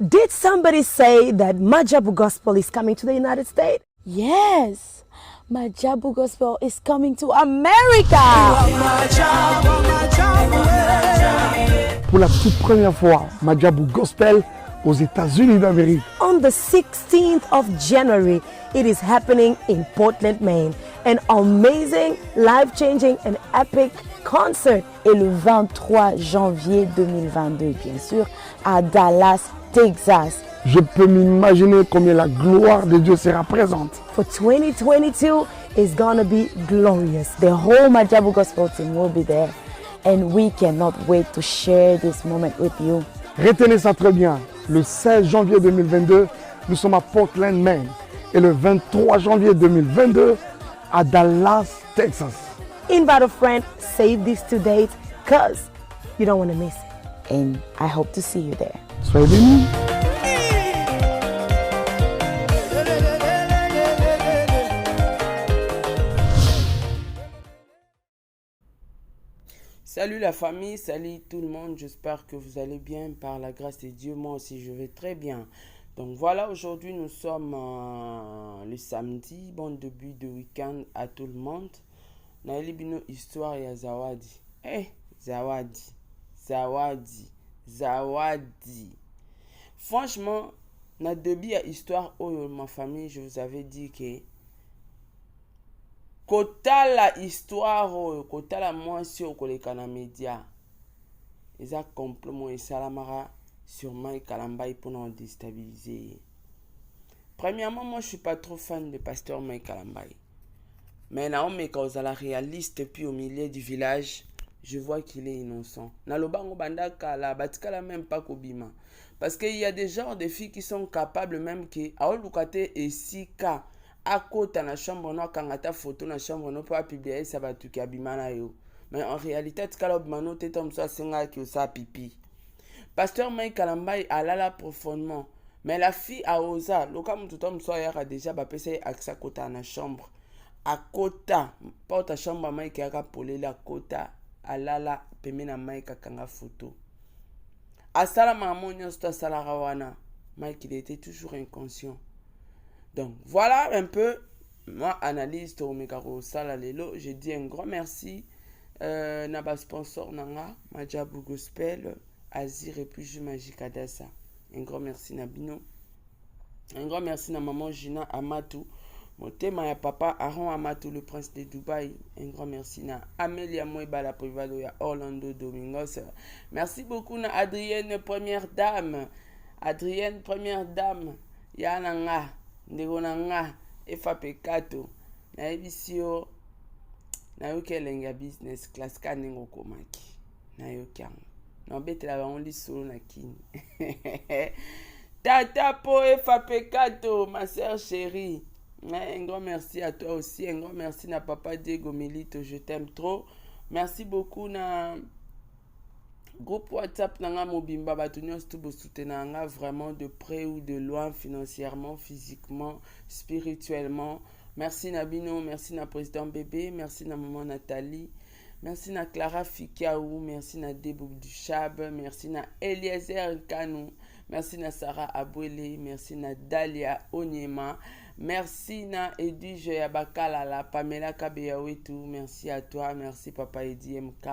Did somebody say that Majabu Gospel is coming to the United States? Yes, Majabu Gospel is coming to America. Pour la toute première fois, Majabu Gospel aux États-Unis d'Amérique. On the 16th of January, it is happening in Portland, Maine. An amazing, life-changing and epic concert. Et le 23 janvier 2022, bien sûr, à Dallas, Texas. Je peux m'imaginer combien la gloire de Dieu sera présente. For 2022 is gonna be glorious. The whole Majabu Gospel team will be there and we cannot wait to share this moment with you. Retenez ça très bien. Le 16 janvier 2022, nous sommes à Portland, Maine. Et le 23 janvier 2022, à Dallas, Texas. Invite a friend, save these two dates, cause you don't want to miss it. And I hope to see you there. Soyez bénis. Salut la famille, salut tout le monde, j'espère que vous allez bien par la grâce de Dieu, moi aussi je vais très bien. Donc voilà, aujourd'hui nous sommes euh, le samedi, bon début de week-end à tout le monde. Nayeli bino histoire ya Zawadi. Eh, Zawadi, Zawadi, Zawadi. Franchement, na début ya histoire oyo ma famille, je vous avais dit que Kotala histoire oyo, kotala mwasi oyo koleka na media eza complot moko esalamaka sur Mike Kalambay pona ko destabiliser ye. Premièrement, moi je suis pas trop fan de pasteur Mike Kalambay. Mais naomeka kozala réaliste puis au milieu du village, je vois qu'il est innocent. Naloba ngo banda kala, batikala même pas kobima. Parce qu'il y a des genres de filles qui sont capables même que aoluka te esika akota na chambre no akanga ata photo na chambre no po a publie ayebisa batu ke abima na yo mais en realite atikala obima no te tango mosusu asengaka ke osala pipi pasteur Mike Kalambay alala profondement mais la fille a osa loka mutu tango mosusu ayaka deja bapesa ye accès akotaka na chambre akota porte ya chambre ya Mike eyaka polele akota alala pembe na Mike akanga photo asala makambo nyonso to asalaka wana Mike il était toujours inconscient Donc voilà un peu moi analyse tokomeka kosala lelo. Je dis un grand merci euh, na ba sponsor na nga Majabu Gospel, Azir et puis Jus Magique Adassa. Un grand merci na bino. Un grand merci na maman Gina Amatou. Motema ya papa Aaron Amatou, le prince de Dubaï. Un grand merci na Amelia Mweba, la privado ya Orlando Domingos. Merci beaucoup na Adrienne, première dame. Adrienne, première dame. Ya na nga, ndeko na nga, Efa Pekato, nayebisi yo, nayoki elengi ya business class ka ndenge okomaki. Nayoki yango. Nabetela bango lisolo na kini. Tata po Efa Pekato, ma sœur chérie. Un grand merci à toi aussi. Un grand merci na papa Diego Milito, je t'aime trop. Merci beaucoup na Groupe WhatsApp na nga mobimba bato nyonso tu bosoutenaka nga vraiment de près ou de loin financièrement physiquement spirituellement merci na bino merci na président bébé merci na maman Nathalie merci na Clara Fikiaou merci na Deboub Duchab merci na Eliezer Nkanu merci na Sarah Abwele merci na Dalia Onyema merci na Edwige ya Bakalala Pamela Kabeya wetu merci à toi merci papa Edi MK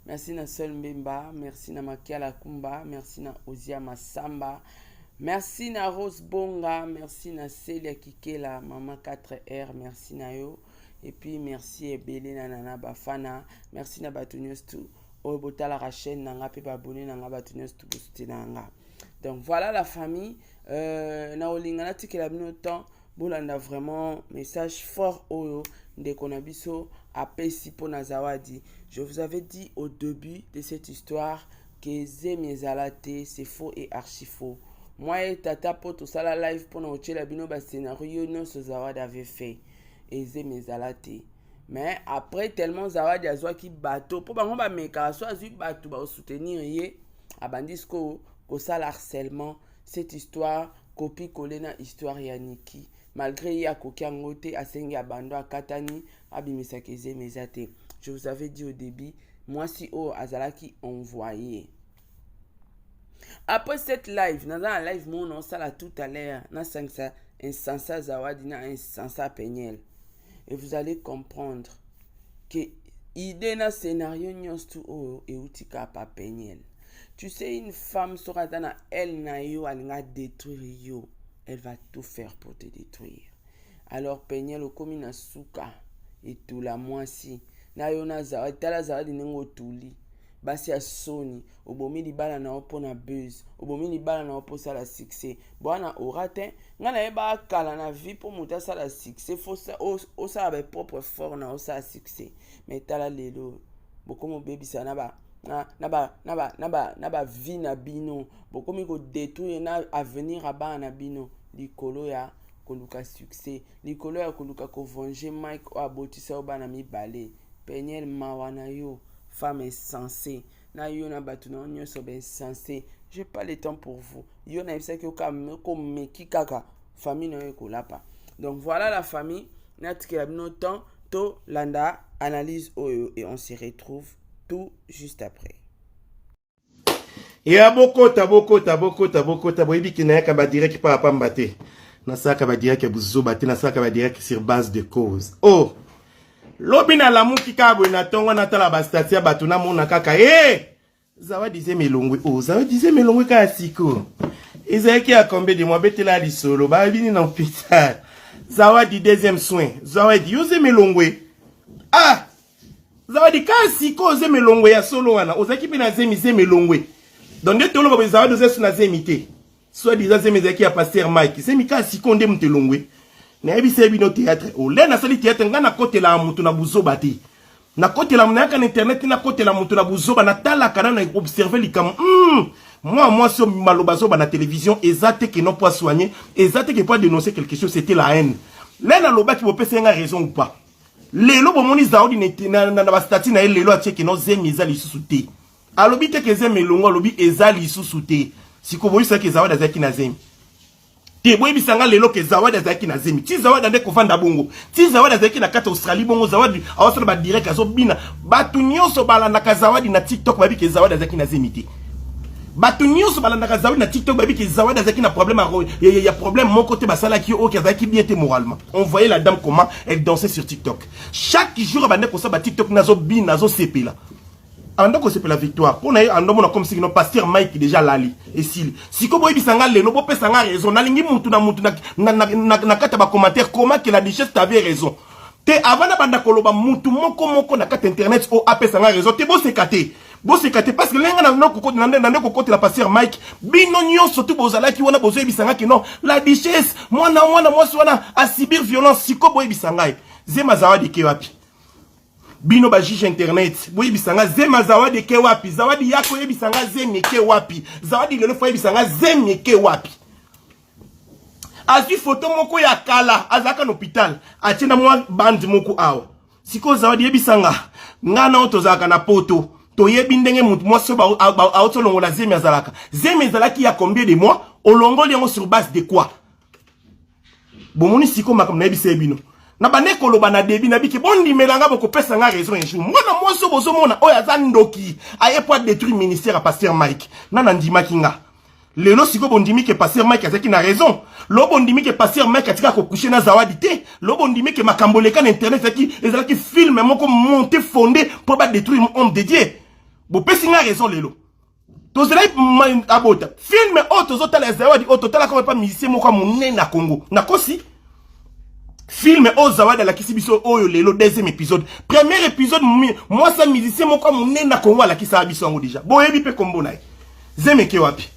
Merci na Seul Mbemba, merci na Makiala Kumba, merci na Ozia Masamba, merci na Rose Bonga, merci na Celia Kikela, Mama 4R, merci na yo. Et puis merci ebele na Nana Bafana, merci na bato nyonso tout oyo botalaka chaîne na nga mpe baabonne na nga bato nyonso tout bosutena nga. Donc voilà la famille, euh, na olinga natikela bino temps Bolanda vraiment message fort oyo ndeko na biso apesi pona Zawadi. Je vous avais dit au début de cette histoire que zemi ezala te, c'est faux et archi faux. Moi et tata po tosala live pona kotiela bino ba scenario nyonso Zawadi avait fait. Et zemi ezala te. Mais après tellement Zawadi azwaki bato po bango bamekaka so azwi bato ba soutenir ye abandi sikoyo kosala harcèlement cette histoire Copie coller na histoire ya Nicky malgre ye akoki yango te asengi abandon akatani abimisa ke zemi eza te je vous avais dit au début mwasi oyo azalaki envoye. Après cette live, naza na live moko naosala tout à l'heure, nasangisa insensa Zawadi na insensa Peniel. Et vous allez comprendre que idée na scénario nyonso tu oyo euti kaka pa Peniel. Tu sais, une femme soki aza na elle na yo alinga détruire yo, elle va tout faire pour te détruire. Alors Peniel okomi na suka etula mwasi na yo na Zawadi, tala Zawadi ndenge otuli basi ya soni, obomi libala na yo mpo na buzz, obomi libala na yo mpo osala succès. Bwana ora te, ngai nayebaka kala na vie mpo moto asala succès fo osala ba propre effort na osala succès. Mais tala lelo bokomi obebisa na ba na na ba na ba na ba na ba vie na bino, bokomi kodétruire na avenir ya bana na bino likolo ya koluka succès, likolo ya koluka kovenger Mike oyo abotisa yo bana mibale. Peniel, mawa na yo, femme insensée, na yo na bato na yo nyonso ba insensé. J'ai pas le temps pour vous. Yo nayebisaki yo komeki kaka famille na yo ekolapa. Donc voilà la famille, natikela bino temps tolanda analyse oyo et on se retrouve tout juste après. Ya bokota bokota bokota bokota, boyebi ke nayaka badirect mpa pamba te, nasalaka badirect ya buzoba te, nasalaka badirect sur base de cause. Oh, lobi nalamuki kaka boye na ntongo, natala bastatuts ya bato, namona kaka e Zawadi zemi elongwe. O Zawadi zemi elongwe kaka siko, ezalaki ya combien de mois? Betela lisolo babini na hôpital. Zawadi deuxième soin. Zawadi, yo zemi elongwe. Ah, Zawadi, kaka sikoyo zemi elongwe ya solo wana, ozalaki mpe na zemi, zemi elongwe. Donc nde toloba boye, Zawadi, oza so na zemi te, soit disant zemi ezalaki ya pasteur Mike, zemi kaka sikoyo nde moto elongwe. Nayebisa ye bino théâtre ole nasali théâtre. Ngai nakotelaka moto na buzoba te, nakotela nayaka na internet, nakotela moto na buzoba, natalaka nano, observe likambo. Mwa mwasi oyo maloba azoba na télévision eza te ke non po asoigner, eza te ke po adénoncer quelque chose, c'était la haine. Le nalobaki, bopesa nga raison ou pas? Lelo bomoni Zawadi na bastatuts na ye lelo, atie ke non, zemi eza lisusu te. Alobi te ke zemi elongo, alobi eza lisusu te. Sikoyo boyebisaki Zawadi azalaki na zemi te. Boyebisa nga lelo ke Zawadi azalaki na zemi ti Zawadi ande kovanda bongo, ti Zawadi azalaki na kati ya Australie bongo, Zawadi awasala badirect, azobina. Bato nyonso balandaka Zawadi na TikTok bayebi ke Zawadi azalaki na zemi te. Bato nyonso balandaka Zawadi na TikTok bayebi ke Zawadi azalaki na problème ya problème moko te basalaki oyo ke azalaki bien te moralement. On voyait la dame, comment elle dansait sur TikTok chaque jour, abande kosala ba TikTok, nazobina, azosepela, ando kosepela victoire mpo na ye, andomona comme si no pasteur Mike déjà lali esili. Sikoyo boyebisa nga lelo, bopesa nga raison. Nalingi mutu na mutu na kati ya bacommentaire, comment que la duchesse t'avait raison te. Avant na banda koloba, mutu moko moko na kati internet oyo apesa nga raison te. Boseka te, boseka te, parce que ndenge na nde kokotela pasteur Mike, bino nyonso tu bozalaki wana, bozoyebisa nga ke non, la duchesse, mwana mwasi wana asubir violence. Sikoyo boyebisa ngai, zema Zawadi eke wapi? Bino bajuge internet, boyebisa nga, zema Zawadi eke wapi? Zawadi yako, oyebisa nga zemi eke wapi? Zawadi lelo fo oyebisa nga zemi eke wapi. Azwi foto moko ya kala, azalaka na hôpital, atie na mwa bande moko awa. Sikoyo Zawadi, yebisa nga, nga na oyo tozalaka na poto, toyebi ndenge motu mwasi oyo auti olongola zemi azalaka. Zemi ezalaki ya combien de mois? Olongoli yango sur base de quoi? Bomoni sikoyo makambo nayebisa ye bino na bande koloba na début na biki, bondimela nga, bokopesa nga raison un jour. Mwana mwasi oyo bozomona oyo aza ndoki, aye po adétruire ministère ya pasteur Mike. Na nandimaki nga. Lelo sikoyo bondimi ke pasteur Mike azalaki na raison? Lo bondimi ke pasteur Mike atika kocoucher na Zawadi te? Lo bondimi ke makambo eleka na internet ezalaki film moko monté fondé mpo badétruire homme de Dieu? Bopesi nga raison lelo. Tozalaki abota film oyo tozotala ya Zawadi oyo totalaka oyo pa musicien moko ya monene na Congo. Nakosi? Film oyo Zawadi alakisi biso oyo lelo, deuxième épisode. Premier épisode, mwasi ya musicien moko ya monene na Congo alakisaka biso yango déjà, boyebi mpe kombo na ye. Zemeke wapi?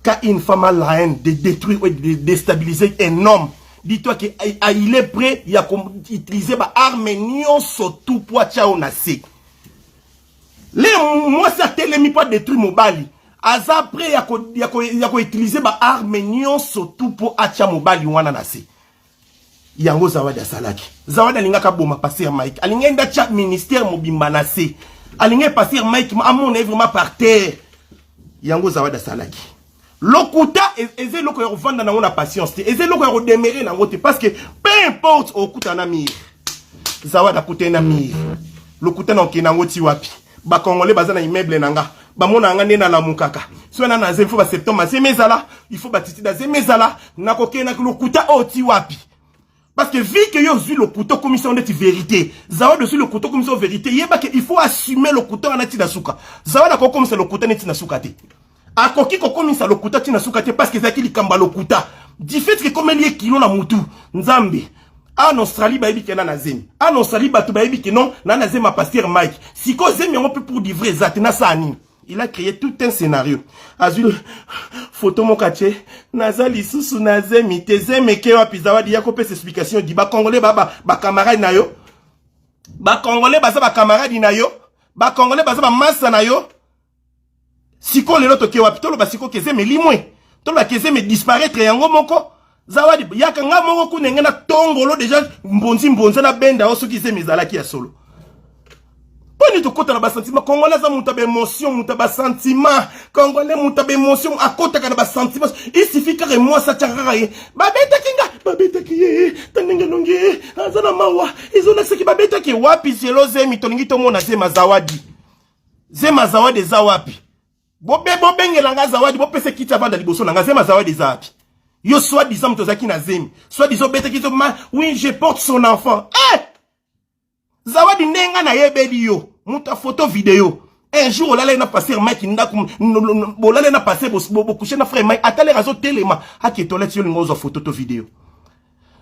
Quand une femme a la haine de détruire ou de déstabiliser un homme, dis-toi que il est prêt ya utiliser ba arme nyonso tout po atia oyo na se. Le mwasi atelemi mpo adétruire mobali, aza prêt ya koutiliser baarme nyonso tu mpo atia mobali wana na se. Yango Zawadi asalaki. Zawadi alingaka boma pasteur Mike, alingai nde atia ministère mobimba na se, alingai pasteur Mike amona ye vraiment par terre. Yango Zawadi asalaki. Lokuta eza eloko ya kovanda nango na patience te, eza eloko ya kodemeurer nango te, parce que peu importe okuta na mur. Zawadi akutani na mur. Lokuta na okende yango ti wapi? Bakongole baza na immeuble na nga, bamona nga nde nalamukaka. Soki na na zemi, il faut ba septembre azemi ezala, il faut ba titide azemi ezala, nakokende na lokuta oyo ti wapi? Parce que vu que yo ozwi lokuta okomisa ndeti vérité, Zawadi ozwi lokuta okomisa vérité, yeba que il faut assumer lokuta wana ti na suka. Zawadi akokomisa lokuta neti na suka te. Akoki kokomisa lokuta ti na suka te parce que ezalaki likambo ya lokuta. Du fait que ekomeli ye kilo na mutu, Nzambe, en Australie bayebi ke na na zemi. En Australie bato bayebi ke non, na na zemi ya pasteur Mike. Sikoyo zemi yango mpe pour du vrai eza te, nasala nini? Il a créé tout un scénario. Azwi photo moko atie, naza lisusu na zemi te, zemi eke wapi? Zawadi ya kopesa explication di bacongolais ba bacamarade na yo. Bacongolais baza bacamarade na yo. Bacongolais baza bamasa na yo. Sikoyo lelo toke wapi? Toloba sikoyo ke zemi elimwe. Toloba ke zemi disparaître yango moko. Zawadi yaka nga moko kuna nge na tongolo déjà mbonzi mbonzi na benda yo soki zemi ezalaki ya solo. Poni tokota na basentiment. Congolais aza moto ya baémotion, moto ya basentiment. Congolais moto ya baémotion, akotaka na basentiment. Il suffit kaka mwasi atiaka kaka ye, babetaki nga, babetaki ye, ta ndenge elongi ye aza na mawa, ezolakisaki babetaki wapi. Zelo zemi tolingi tomona zema Zawadi. Zema Zawadi eza wapi? Bobe bobengela nga Zawadi, bopesa kiti avanda liboso na nga. Zema Zawadi eza wapi? Yo soit disant moto ozalaki na zemi, soit disant obetaki zo ma, oui, je porte son enfant. Eh! Zawadi, ndenge nayebeli yo, moto ya photo video, un jour olalai na pasteur Mike ndako, bolalai na pasteur, bocoucher na frère Mike, ata lere azotelema ake toilette, yo olinga ozwa photo to video.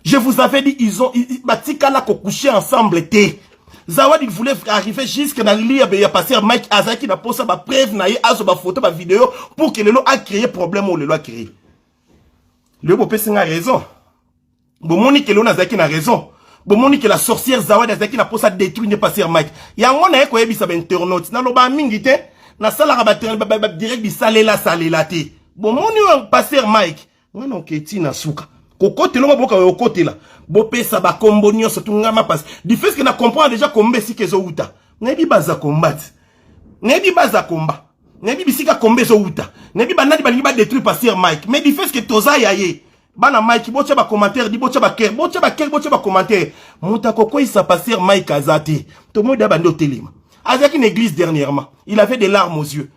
Je vous avais dit, ils ont batikala kocoucher ensemble te. Zawadi, il voulait arriver jusque na lit ya pasteur Mike. Azalaki na posa bapreuve na ye, azwa bafoto, bavideo pour que lelo acréer problème oyo lelo acréer. Lelo bopesi nga raison, bomoni ke lelo nazalaki na raison, bomoni ke la sorcière Zawadi azalaki na posa détruire nde pasteur Mike. Yango naye koyebisa bainternaute, naloba mingi te, nasalaka badirect bisalela salela te. Bomoni oyo pasteur Mike nga na oketi na suka kokotela ngo, boka okotela, bopesa bakombo nyonso tungama pasi du fait que na comprendre déjà komba esika ezowuta. Nayebi baza kombati, nayebi baza komba, nayebi bisika komba ezowuta, nayebi banani balingi badétruire pasteur Mike. Mais du fait que toza ya ye, bana Mike, botya bacommentaire di, botya bacœur, botya bacœur, botya bacommentaire. Moto akokweyisa pasteur Mike aza te. Tomoi da bandi otelema, azalaki na église dernièrement, il avait des larmes aux yeux,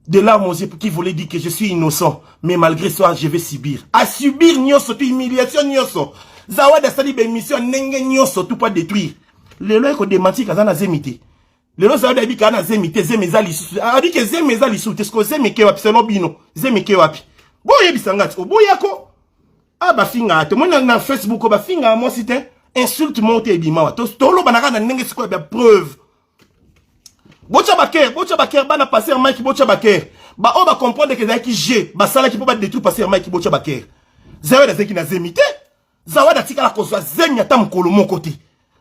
des larmes aux yeux qui voulait dire que je suis innocent, mais malgré ça je vais subir, à subir nyonso tu humiliation nyonso. Zawadi asali baémission ndenge nyonso tu po détruire. Lelo ekodémentir aza na zemi te. Lelo Zawadi ayebi kaka na zemi te, zemi eza lisusu, abi ke zemi eza lisusu te. Siko zemi eke wapi? Selon bino zemi eke wapi? Boyebisa nga ti oboyako a bafingaka te. Moi na Facebook bafingaka mwasi te, insulte moko te ebima wa. Toloba na kaka na ndenge sikoyo ya preuve. Botya bacœur, botya bacœur, bana pasteur Mike, botya bacœur. Baoyo bacomprendre ke ezalaki g basalaki mpo badétruire pasteur Mike, botya bacœur. Zawadi azalaki na zemi te. Zawadi atikala kozwa zemi ata mokolo moko te.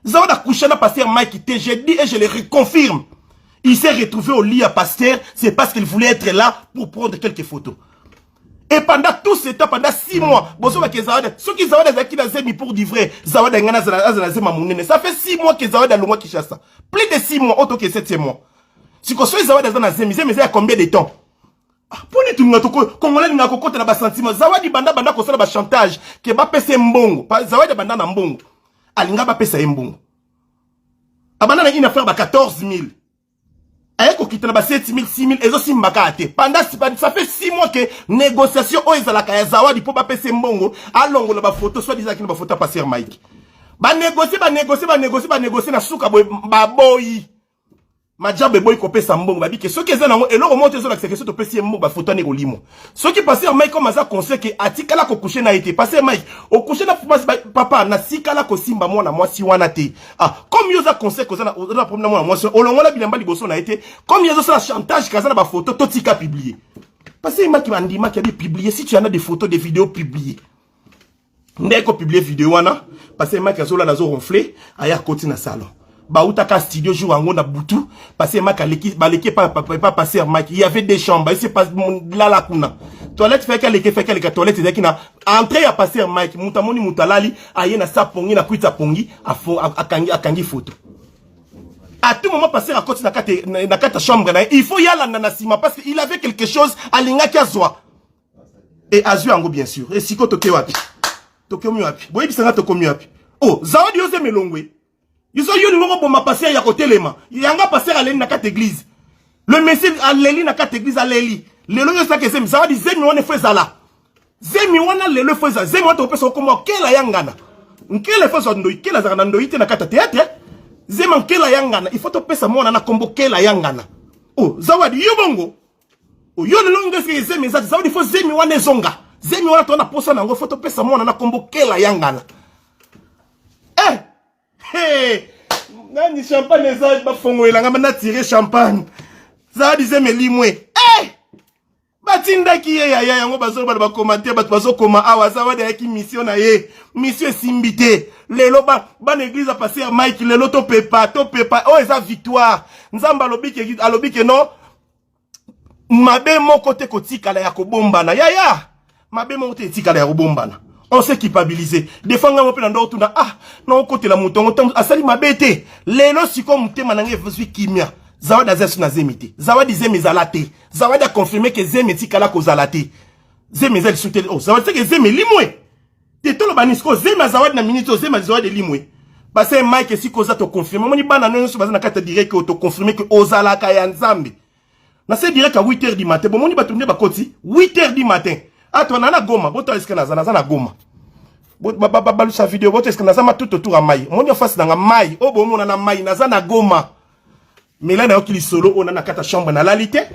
Zawadi acouché na pasteur Mike te, je dis et je le reconfirme. Il s'est retrouvé au lit à pasteur, c'est parce qu'il voulait être là pour prendre quelques photos. Et pendant tout ce temps, pendant 6 mois, bozobaki Zawadi, soki Zawadi azalaki na zemi pour du vrai, Zawadi ngana azala zemi monene. Ça fait 6 mois que Zawadi alongwa Kinshasa. Plus de 6 mois, autant que septième mois. Siko soki Zawadi aza na zemi, zemi eza ya combien de temps? Mponi tulinga congolais linga kokota na basentiment. Zawadi banda banda kosala bachantage ke bapesa ye mbongo. Zawadi abanda na mbongo, alinga bapesa ye mbongo, abanda na une affaire ba 14 000, aye kokita na ba 7 000, 6 000, ezosimba kaka te. Pendant ça fait 6 mois ke négociation oyo ezalaka ya Zawadi mpo bapesa ye mbongo alongola bafoto, soit ezalaki na bafoto ya pasteur Mike. Banégocie, banégocie, banégocie, banégocie, na suka boye baboyi. Majabu eboyi kopesa mbongo. Babike soki eza nango eloko moko te ezolakisa ke so topesi ye mbongo, bafoto ane kolimo. Soki pasteur Mike comme aza conseil ke atikala kocoucher na ye te, pasteur Mike ocoucher na papa, nasikala kosimba mwana mwasi wana te. Ah, comme yo oza conseil koza na problème na mwana mwasi, olongola bilamba liboso na ye te. Comme ye azosala chantage kaza na bafoto, totika publier. Pasteur Mike andimaki, abi publier, si tu en as des photos, des vidéos, publier. Nde kopublier video wana, pasteur Mike azolala, azoronfler, aya akoti na salon. Bautaka studio jour yango na butu. Pasteur Mike aleki, baleki pa pa pasteur Mike. Il y avait des chambres ese lala kuna, toilette feki aleki, feki aleka toilette ezalaki na entrée ya pasteur Mike. Moto amoni moto alali, aye na sa pongi na kwita pongi, akangi, akangi photo. À tout moment pasteur akoti na kati ya chambre na ye, il faut yalanda na nsima parce que il avait quelque chose alingaki azwa et azwi yango bien sûr. E sikoyo toke wapi? Tokomi wapi? Boyebisanga, tokomi wapi? Oh, Zawadi, yo ozemelongwe, yo so yo olingi koboma pasteur ya kotelema yanga. Pasteur aleni na kati église. Le monsieur aleli na kati église aleli. Lelo yo saka zemi, zawadi zemi wana fo ezala. Zemi wana lelo fo ezala. Zemi wana topesa okoma kela ya ngana. Nkela fo ezala ndoi, kela ezala na ndoi te na kati théâtre. Zema nkela ya ngana, il faut topesa mwana na kombo kela ya ngana. Oh, zawadi yo bongo. Oh, yo lelo ngesi zemi ezala, zawadi fo zemi wana ezonga. Zemi wana tona posa nango fo topesa mwana na kombo kela ya ngana. Eh! Hey! Nani champagne eza bafongolela nga na tire champagne. Zawadi zemi elimwe. Eh! Batindaki ye yaya yango bazoloba na bacommentaire bato bazokoma awa Zawadi ayaki mission na ye. Mission esimbi te. Lelo ba bana église ya pasteur Mike lelo topepa topepa oyo eza victoire. Nzambe alobi ke alobi ke non mabe moko te kotikala ya kobombana yaya mabe moko te etikala ya kobombana on s'est culpabilisé des fois ngai mpe na ndoko tuna ah naokotela moto yango ntango asali mabe te lelo sikoyo motema na ngai ezwi kimia zawadi aza lisusu na zemi te zawadi zemi ezala te zawadi aconfirme ke zemi etikala kozala te zemi eza lisusu te oh, zawadi seke zemi elimwe te toloba nini sikoyo zemi ya zawadi na minute oyo zemi ya zawadi elimwe base mike esika oza toconfirme omoni bana no nyonso baza na kati ya direct oyo toconfirme ke ozalaka ya nzambe na se direct ya 8 heures du matin bomoni bato nde bakoti 8 heures du matin ato na na goma botala esika naza naza na goma balusa video botala esika naza matuto tour ya mai omoni ofasi nanga mai oyo bomona na mai naza na goma mela nayoki lisolo oyo na na kati ya chambre nalali te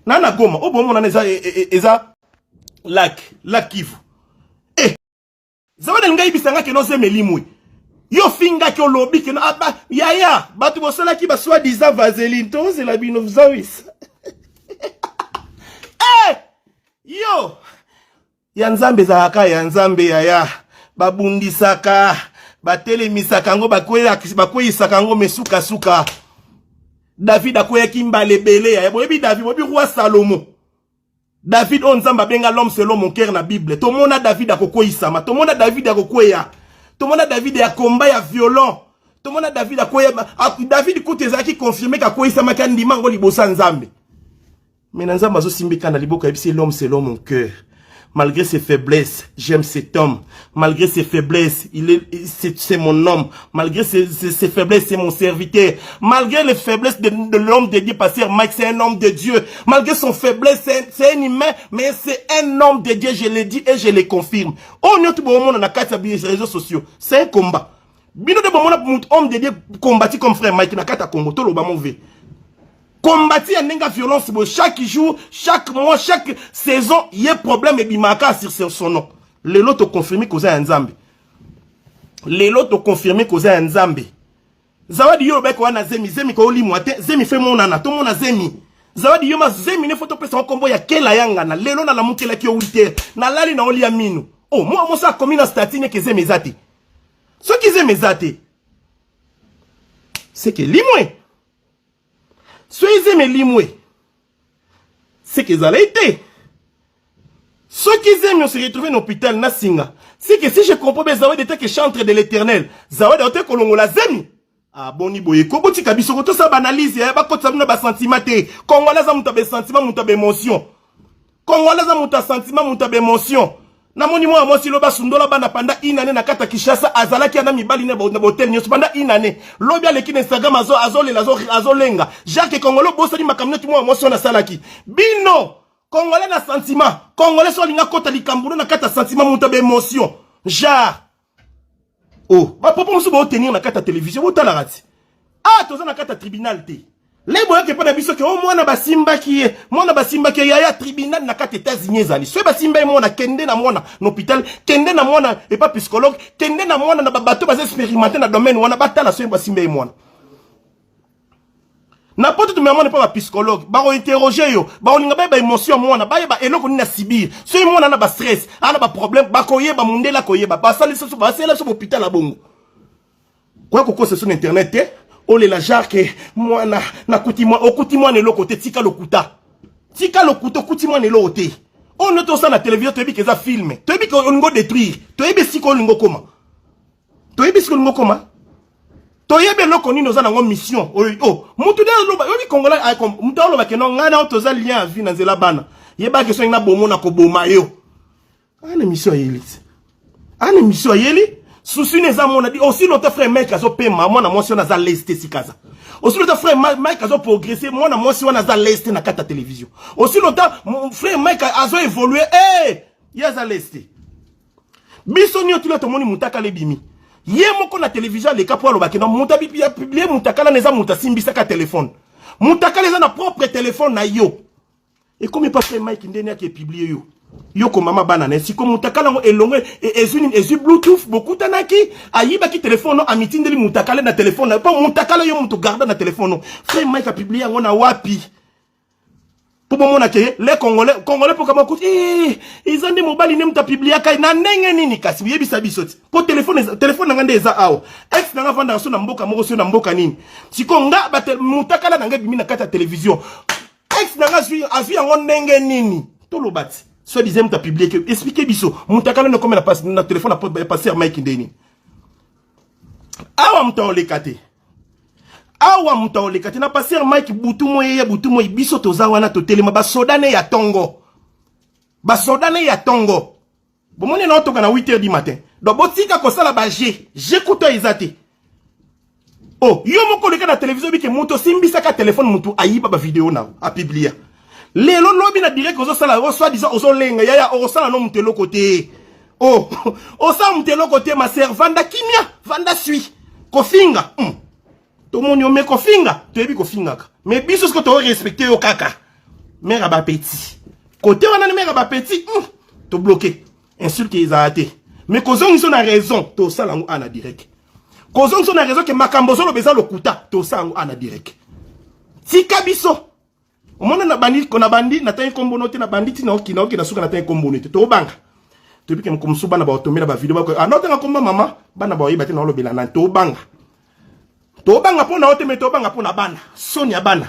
na na goma oyo bomona eza, e, e, e, eza lac lac kivu eh zawadi alingi ayebisa nga keno zemi elimwe yo ofingaki olobi keno aba ah, yaya bato bosalaki ba soi disant vaseline tozela bino zawis eh yo ya nzambe ezalaka ya nzambe yaya babundisaka batelemisaka yango bakweyisaka yango me sukasuka david akweyaki mbala ebele yaya boyebi david boyebi roi salomo David oyo Nzambe abenga l'homme selon mon cœur na Bible. Tomona David akokweyisama, tomona David akokweya. Tomona David ya combat ya violent. Tomona David akweya, David kutu ezalaki confirmer kakweyisamaki andima ngo liboso ya Nzambe. Mais na Nzambe azosimbika na liboko ayebisi l'homme selon mon cœur. Malgré ses faiblesses, j'aime cet homme. Malgré ses faiblesses, il est, c'est mon homme. Malgré ses, ses, ses faiblesses, c'est mon serviteur. Malgré les faiblesses de, de l'homme de Dieu, pasteur Mike, c'est un homme de Dieu. Malgré son faiblesse, c'est un, un humain, mais c'est un homme de Dieu, je le dis et je le confirme. On est au monde, on a quatre réseaux sociaux. C'est un combat. Bino de bomona homme de Dieu combattu comme frère Mike na kata Congo, toloba mauvais. Combattu ya ndenge violence bo chaque jour, chaque mois, chaque saison, ye problème ebimaka sur son nom. Lelo to confirmer koza ya Nzambe. Lelo to confirmer koza ya Nzambe. Zawadi yo beko wana zemi zemi ko limwa te, zemi fe monana, to mona zemi. Zawadi yo ma zemi ne photo pesa kombo ya kela yanga na lelo na lamukelaki yo 8 heures. Na lali na olia minu. Oh, moi mosa komi na statut ne ke zemi ezate. Soki zemi eza te seke elimwe soki zemi elimwe seke ezalaki te soki zemi on se retrouve na hôpital na singa seke si je comprends bien zawadi etake chantre de l'éternel zawadi aote kolongola zemi aboni ah, boye ko botika biso ko tosala baanalyse ya bakotisa bino basentiment te congolais aza moto ya besentiment moto ya baémotion Congolais aza moto ya sentiment, moto ya baemotion. Namoni mwana mwasi lobi asundola bana panda une année na kati ya Kinshasa, azalaki ana mibali na hotel nyonso panda une année. Lobi aleki na Instagram azo azolela azo azolenga. Jacques Congolais obosani makambo neti mwana mwasi wana asalaki. Bino Congolais na sentiment, Congolais so alinga kota likambo na kati ya sentiment, moto ya baemotion. Genre Oh, ba propos mosusu bo tenir na kati ya télévision botalaka ti. Ah, toza na kati ya tribunal te. Le boyaki epai na biso ke o oh, mwana basimbaki ye, mwana basimbaki ye yaya tribunal na kati États-Unis ezali. Soki basimba ye mwana, kende na mwana na hôpital, kende na mwana epa psychologue, kende na mwana na bato baza expérimenté na domaine wana batala soki basimba ye mwana. Na poto tumea mwana epa ba psychologue, bako interroger yo, bakolinga bayeba émotion ya mwana, bayeba eloko nini asibir. Soki mwana na ba stress, ana ba problème, bakoyeba mundele akoyeba. Basalisa biso, basala biso hôpital ya bongo. Koya kokosa biso na internet te, olela genre ke mwana nakuti mwana, okuti mwana eloko te, tika lokuta. Tika lokuta, okuti mwana eloko te. Oyo nde tosala na télévision toyebi ke eza film, toyebi ke olingo détruire, toyebi esika olingo okoma. Toyebi esika olingo okoma. Toyebi eloko nini oza nango mission oyo oh mutu nde aloba yobi congolais ah, mutu aloba ke non ngai na toza lien à vie na nzela bana yebaki soki na bomo na koboma yo ana mission ayeli ana mission ayeli. Souci na eza mona aussi longtemps frère Mike azo pema mwana mwasi wana aza leste esika aza. Aussi longtemps frère Mike azo progresser mwana mwasi wana aza leste na kati ya télévision. Aussi longtemps frère Mike azo évoluer eh ye aza leste. Biso nio tula tomoni mutakala ebimi. Ye moko na télévision aleka po alobaki na muta ya publier mutakala na eza muta simbisaka téléphone. Mutakala eza na propre téléphone na yo. Ekomi pa frère Mike ndeni ake publier yo. Yo ko mama bana na siko mutakala ngo elongo e, ezwi nini ezwi bluetooth bokutanaki ayibaki téléphone no amitindeli mutakala na téléphone na po mutakala yo mutu garda na téléphone no. Frère Mike a publier yango na wapi? Po bomona ke les congolais congolais po kama kuti eh eza nde mobali nde mutu apubliaka na ndenge nini kasi oyebisa biso ti po téléphone téléphone na nga nde eza awa ex na nga vandaka so na mboka moko so na mboka nini siko nga mutakala na nga ebimi na kati ya télévision ex na nga azwi azwi yango ndenge nini toloba ti soit disant mutu apublie ke explique biso mutakala nde komi na na téléphone ya passer Mike ndeni awa mutu aoleka te awa moto aoleka te na pasteur Mike butu moi ye butu moi biso toza wana totelema basoda ne ya tongo basoda ne ya tongo bomoni na otoka na 8 heures du matin donc botika kosala ba jeu jeu kuta eza te oh yo moko oleka na televizio bike moto osimbisaka telefone moto ayiba bavideo na apiblia lelo lobi na direct ozosala o soit disant ozolenga yaya okosala no moto eloko te oh osala moto eloko te ma sœur vanda kimia vanda sui kofinga hmm. tomoni yo me kofinga toyebi kofingaka me biso siko torespecte yo kaka mare ya bapeti kote wana ni mare ya bapeti hmm. tobloke insulte ezala te me kozongisa na raison tosala yango ana direct kozongisa na raison ke makambo ozoloba eza lokuta tosala yango ana direct tika biso omona na bandi na bandi natangi nkombo no te na bandi ntina okina okina suka natangi nkombo no te tobanga toyebi ke mokolo mosusu bana baotomela bavideo bako ah notanga nkombo mama bana baoyeba te naolobela nani tobanga tobanga mpo na yo te me tobanga mpo na bana soni ya bana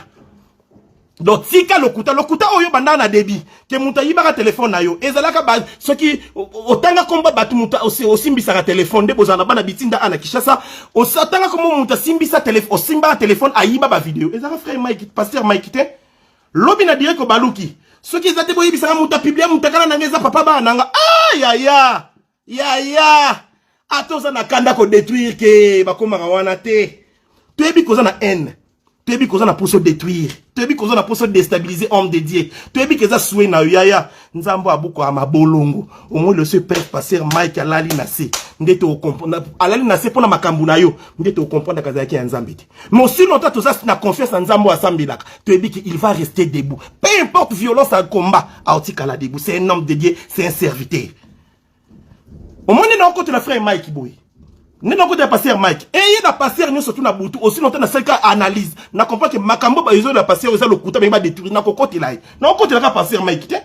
donc tika lokuta lokuta oyo banda na débit ke moto ayibaka telefone na yo ezalaka ba soki otanga komba bato moto osimbisaka telefone nde bozala na bana bitinda a na Kinshasa otanga komba moto asimbisa telefone osimbaka telefone ayiba ba video ezalaka frère Mike pasteur Mike te lobi na direct obaluki soki eza te boyebisaka moto apiblia moto akala nanga eza papa bana nanga ah yaya yaya ata oza na kanda kodétruire ke bakomaka wana te toyebi koza na haine toyebi koza na poso détruire toyebi koza na poso déstabiliser homme de Dieu toyebi ke eza souhait na yo yaya nzambe abuka mabolongo omoi le seul père pasteur Mike alali na se nde to alali na se mpona makambo na yo nde tocomprendre kazalaki ya nzambe te mais aussi longtemps toza na confiance na nzambe oyo asambelaka toyebi ke il va rester debout peu importe violence ya combat aotikala debout c'est un homme de Dieu c'est un serviteur omoni na okotela frère Mike boye nde nakotela pasteur Mike eye na pasteur nyonso tu na butu aussi longtemps nasalika analyse na comprendre ke makambo ezola pasteur eza lokuta benge badétruire nakokotela ye nakokotelaka pasteur Mike te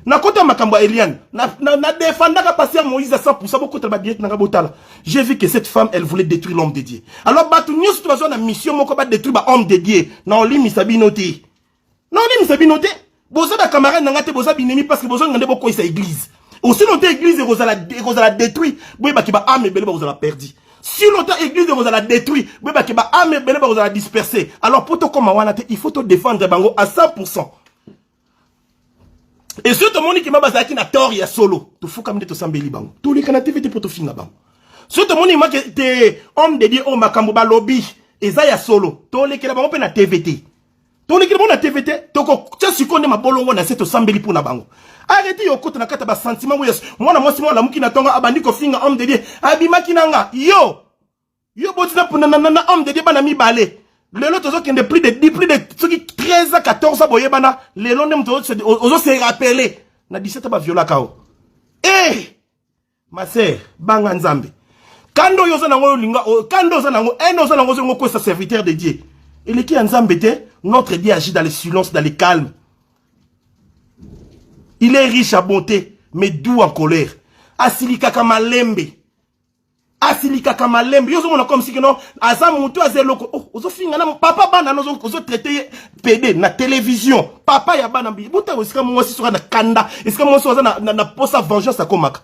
nakota makambo ya Eliane na, na, na défendaka pasteur Moïse à 100% bokotela badirect nanga botala j'ai vu que cette femme elle voulait détruire l'homme de Dieu alors bato nyonso to bazwa na mission moko badétruire ba homme de Dieu na olimisa bino te na olimisa bino te boza ba camarade na nga te boza binemi parce que bozonga nde bokweyisa église aussi longtemps église ekozala ekozala détruit boyebaki ba âme ebele bakozala perdu si longtemps église ekozala détruit boyebaki ba âme ebele bakozala dispersé alors po tokóma wana te il faut todéfendre bango à 100 et soki tomoni kema bazalaki na tort ya solo tofukami nde tosambeli bango toleka na tv te mpo tofinga bango soki tomoni make te homme de dieu oyo makambo balobi eza ya solo tolekela bango mpe na tv te tolekeli bango na tv te tokotia sikoyo nde mabolongo na se tosambeli mpo na bango arrete yo okota na kati ya basentiment oyo mwana mwasi moko alamuki na ntongo abandi kofinga homme de dieu abimaki na nga yo yo boti na, na, na, na homme de dieu bana mibale lelo tozokende plus de 10 plus de soki 13 à 14 ans boyebana lelo nde moto ozo se rappeler na 17 baviolaka o eh ma sœur banga nzambe kanda oyo oza nango olinga kanda oza nango ene oza nango ozolinga okwesa serviteur de dieu eleki ya nzambe te notre dieu agit dans le silence dans le calme il est riche à bonté mais doux en colère asilikaka malembe asilikaka malembe yo ozomona comme si que non aza motu aza eloko oh, ozofinga na papa bana no ozotraite ye pede na télévision papa ya bana buta esika mwasi soka na kanda esika mwasi aza na, na, na posa vengeance akomaka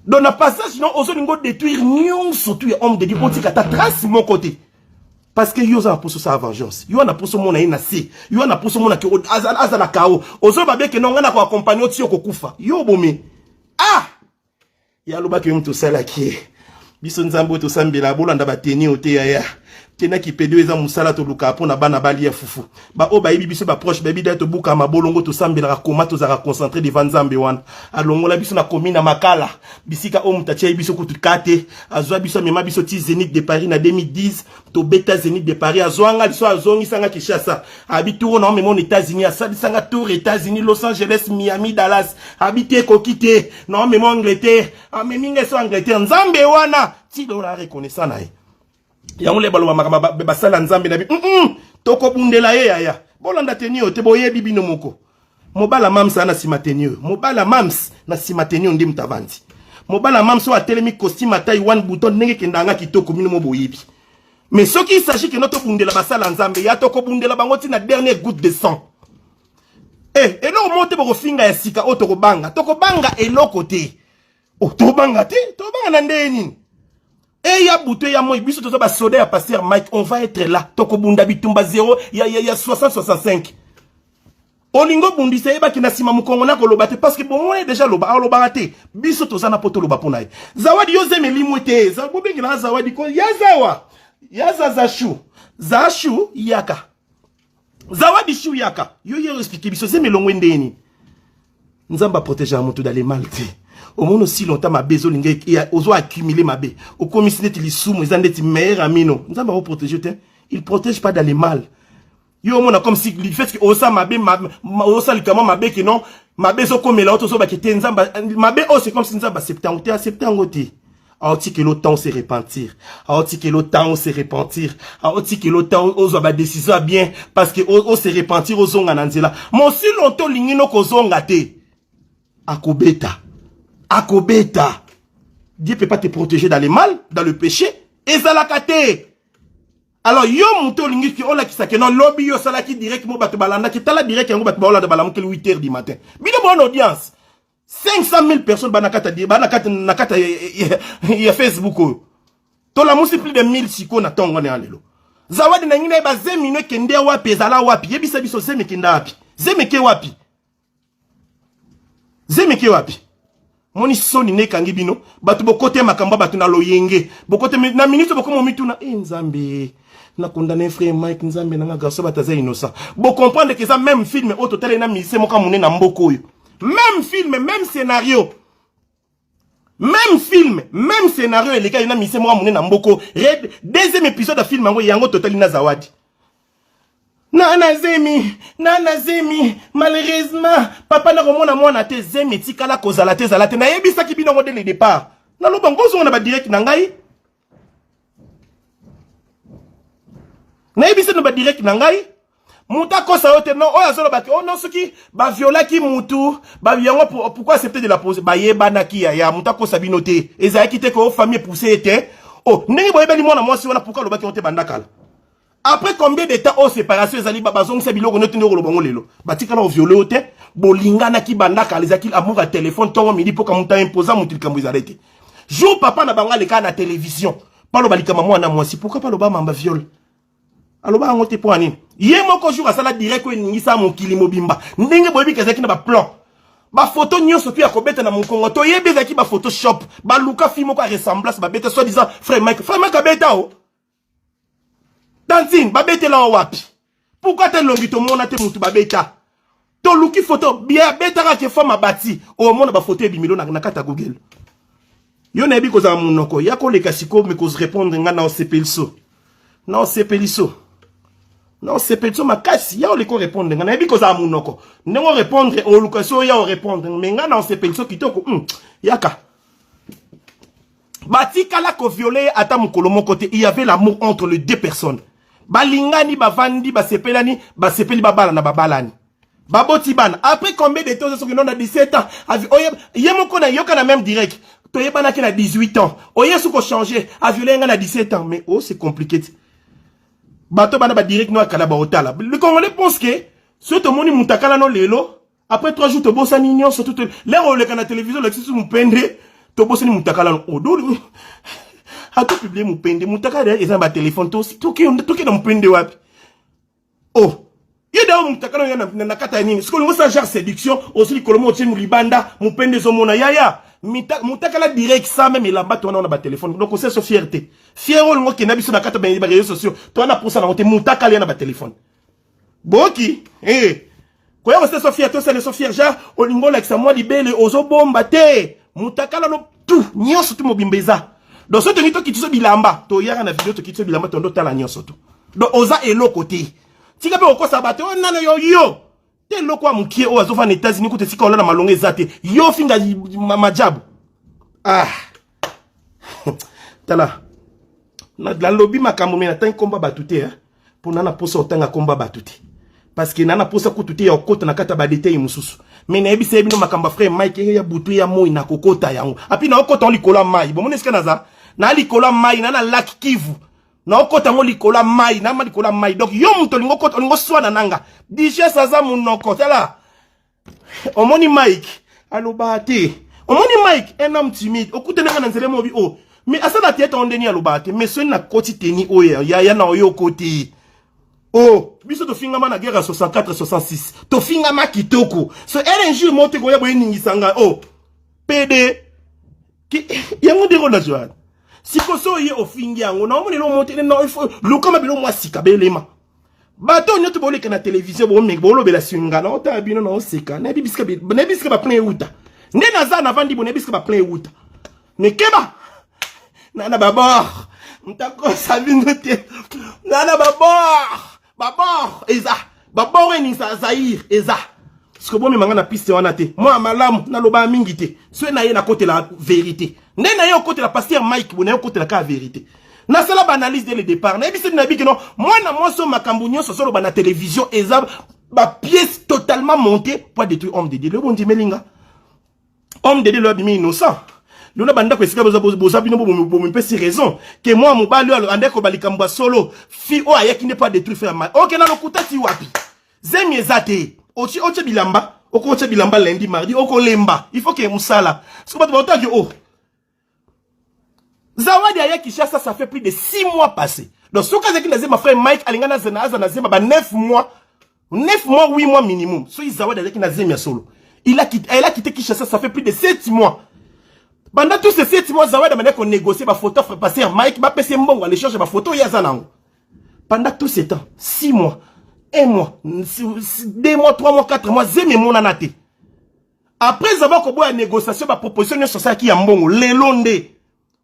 donc na passage non ozolinga odétruire nyonso tu ya homme de dieu otika ata trace moko te parce que yo oza na poso osala vengeance yo na poso omona ye na se yo na poso omona ke aza na kao ozoba beke no ngai na koaccompagne oti yo kokufa yo obomi ah ye alobaki yo moto osalaki ye Biso nzambe oyo tosambela bolanda bateni oyo te yaya. Tena kipedo eza mosala tolukaka mpo na bana balia fufu. Ba oyo bayebi biso ba proche bayebi da tobuka mabolongo tosambelaka koma tozalaka concentré devant nzambe wana. Alongola biso na commune ya Makala bisika oyo moto atiaki biso kutu ka te azwa biso amema biso ti Zenith de Paris na 2010 tobeta Zenith de Paris azwa nga liso azongisa nga Kinshasa abi tour na omema na États-Unis asalisa nga tour États-Unis Los Angeles Miami Dallas abi te ekoki te na omema Angleterre amemi nga eso Angleterre nzambe wana ti lelo na reconnaissant na ye yango le baloba makambo basala nzambe na bi mm -mm, tokobundela ye yaya bolanda teni oyo te boyebi bino moko mobala mams na nsima teni oyo mobala mams na nsima teni oyo nde moto avandi mobala mams oyo atelemi costume atai one bouton ndenge ekenda nga kitoko bino mo boyebi mais soki il s'agit keno tobundela basala nzambe ya tokobundela bango ti na dernière goutte de sang eh eloko moko te bokofinga ya sika oyo tokobanga tokobanga eloko te oh, tobanga te tobanga na ndenge nini eya butu eya moi biso toza basoda ya pasteur mike on va être là tokobunda bitumba 0 ya, ya, ya 60 65 olingi obundisa yebaki na nsima mokongo na koloba te parce que bomona deja aloba alobaka te biso toza na mpo toloba mpo na ye zawadi yo zemi elimwe te bobengelaka zawadi ko ya zawa ya zazashu zashu yaka Zawadi shu yaka. Yo yo expliquer biso zemi elongwe ndenge nini? Nzambe aprotegeaka moto dans le mal te. Omoni aussi longtemps mabe ezolinga ozo accumuler mabe. Okomisi neti lisumu eza ndeti meilleur ami no. Nzambe ako protéger te. Il protège pas dans le mal. Yo omona comme si le fait que osa mabe osa likambo mabe que non mabe ezokomela yo tozobaki te Nzambe mabe oyo c'est comme si Nzambe accepte yango te accepte yango te. Aotikela temps se repentir. Aotikela temps se repentir. Aotikela temps ozwa ba décision ya bien parce que o se repentir ozonga na nzela. Mais si longtemps olingi no kozonga te. Akobeta. Akobeta. Dieu peut pas te protéger dans le mal, dans le péché. Ezalaka te. Alors yo moto olingi ki olakisa ke non lobi yo osalaki direct mo bato balandaki tala direct yango bato baolanda balamukeli 8 heures du matin. Bino bonne audience. 500 000 personnes bana kata bana kata na kata ya Facebook oyo tolamusi plus de 1000 sikoyo na ntongo wana ya lelo zawadi na ngai nayeba zemi no ekende wapi ezala wapi yebisa biso zemi ekenda wapi zemi eke wapi zemi eke wapi moni soni nde ekangi bino bato bokote makambo ya bato na loyenge bokote na minute bokoma omituna e nzambe na condamne frère Mike nzambe nanga garçon bato aza innocent bo comprendre que eza même film oyo totali na musicien moko monene na mboka oyo même film même scénario même film même scénario elekaki na musicien moko monene na mboka oyo deuxième épisode ya film yango yango totali na zawadi nana zemi nana zemi malheureusement papa nakomona mwana te zemi etikala kozala te ezala te nayebisaki bino yango dès le départ naloba ngo ozonga na badirect na ngai nayebisi no badirect na ngai moto akosa yo te non oyo azoloba ke oh non soki baviolaki mutu yango pourquoi accepter de la pose bayebanaki yaya moto akosa bino te ezalaki te ke o famille epousse ye te oh ndenge boyebani mwana mwasi wana pourquoi alobaki yango te banda kala après combien de temps oyo oh, séparation ezali bazongisa biloko neti nde okoloba ngo lelo batikala oviole yo te bolinganaki banda kala ezalaki amour ya telefone ntongo midi mpoka moto aimposa moto likambo ezali te jour papa na bango alekaka na télévision baloba likambo mwana mwasi pourquoi baloba mamba viole aloba yango te mpo ya nini ye moko jour asala direct oyo eningisa mokili mobimba ndenge boyebi ke ezalaki na baplan bafoto nyonso tu ya kobeta na mokongo toyebi ezalaki bafotoshop baluka fi moko ya ressemblance babeta soit disant frère mike frère mike abeta o tantine babetela wa wapi pourquoi te elongi tomona te mutu babeta toluki foto bien abetaka ke femme abati omona bafoto ebimilo na kati ya google yo nayebi kozala monoko ya koleka sikoyo me kozrépondre ngai na osepeliso na osepeliso na osepeliso makasi ya oleka orépondre ngai nayebi kozala monoko ndenge orépondre oluka so ya orépondre me ngai na osepeliso kitoko yaka batikala koviole ye ata mokolo moko te il y avait l'amour entre les deux personnes balingani bavandi basepelani basepeli babalana babalani baboti bana après combien de temps soki non na 17 ans ye moko na yoka na même direct toyebanaki na 18 ans oye soki ochange aviole nga na 17 ans mais oh c'est compliqué bato bana badirect no akala baotala le congolais pense que soki tomoni moto akala no lelo après 3 jours tobosani nyonso tout lero oleka na télévision olakisi su mopende tobosani mutakala no odoli ato publie mopende mutakala eza na batelefone toke na mopende wapi oh ye dayo mutakala oyo na kati ya nini soki olingo osala genre séduction ozwi likolo mo otie libanda mopende ezomona yaya Mutakala direct sans même elamba to wana na ba téléphone. Donc c'est so fierté. Fier olingo kenda biso na kata ba réseaux sociaux. To wana posa na ngote mutakala na ba téléphone. Boki eh koya kosala so fier tosala so fier genre olingo olakisa mwa libele ozobomba te mutakala no tout nyonso tu mobimba eza donc soki tolingi tokiti so bilamba toyaka na video tokiti so bilamba tondo tala nyonso tu donc oza eloko te tika mpe kokosa bato oyo nano yo yo te eloko ya mokie oyo azofanda na États-Unis kuta esika olala malonga eza te yo finga majabu ah tala nalobi makambo me natangi komba bato te eh? mpo na na mposa otanga komba bato te parce que na na mposa kutu te ya kokota na kati ya badetail mosusu me nayebisa ye bino makambo ya frère Mike ya butu ya moi nakokota yango api naokota yango likolo ya mai bomoni esika naza na likolo ya mai na na lac Kivu naokota yango likolo ya mai nama likolo ya mai donc yo moto olingi okota olingi oswana nanga duchesse aza monoko tala omoni Mike alobaka te omoni Mike un homme timide okutani nga na nzela mobi o oh. Mais asala théâtre ngo ndeni alobaka te mais soki nakoti teni oyo yaya na oyo okoti oh biso tofingama na guerre ya 64 66 tofingama kitoko so ere injure moko te koya boyeningisa ngai oh pd yango ndenge olazwa wana siko so oye ofingi yango naomona eloko moko te lukama biloko mwa sika belema bato oyo nyonso boleka na televizio bomeka bolobela singa na otala bino na oseka nayebi bisika baplein euta nde naza navandi bo nayebi bisika baplein euta mekeba na na babord ntakosa bino te na na babord babord eza babord eningisa Zaire eza siko bomema nga na piste wana te mwa malamu nalobaa mingi te soki na ye nakotela vérité nde na ye okotela pasteur Mike bo na ye okotela kaka vérité nasala baanalyse dès le départ nayebisi bino nayebi keno mwana mwasi oyo makambo nyonso azoloba na télévision eza bapièce totalement montée po adétruire homme de Dieu lelo bondimeli nga homme de Dieu lelo abimi innocent lelo bandako esika boza bino bomipesi raison ke mwa mobali oyo andeko balikambo ya solo fi oyo ayaki nde po adétruire frère Mike oke na lokuta ti wapi zemi eza te otie otie bilamba okotia bilamba lundi mardi okolemba il faut ke mosala soki bato baotaki o oh. Zawadi aya Kinshasa ça fait plus de 6 mois passé donc soki azalaki na zema frère Mike alinga na zena aza na zema ba 9 mois 9 mois 8 mois minimum soki Zawadi azalaki na zemi ya solo il a quitté, elle a quitté Kinshasa ça fait plus de 7 mois pendant tous ces 7 mois Zawadi amandaki konégocier bafoto pasteur Mike bapesi ye mbongo à l'échange ya bafoto oyo aza nango pendant tout ce temps 6 mois 1 mois 2 mois 3 mois 4 mois zemi emonana te après avoir koboya négociation baproposition nyonso asalaki ya mbongo lelo nde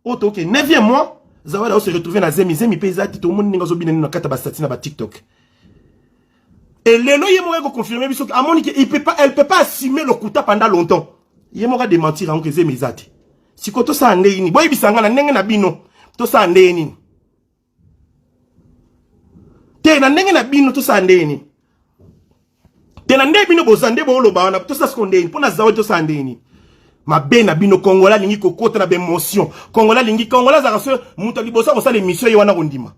oyo toke 9e mois Zawadi aose retrouve na zemi zemi mpe eza te tomoni ndenge azobina nino na kati ya bastati na batiktok et lelo ye moko ekoconfirme biso amoni ke il peut pas, elle peut pas assumer lokuta pendant longtemps ye moko adémentir yango ke zemi eza te sikoyo tosala ndenge nini boyebisa nga na ndenge na bino tosala ndenge nini te na ndenge na bino tosala ndenge nini te na ndenge bino boza nde booloba wana tosala siko ndenge mpo na Zawadi tosala ndenge nini mabe na bino kongola alingi kokota na baémotion kongola alingi kongola azalaka so moto ya liboso akosala émission ye wana kondima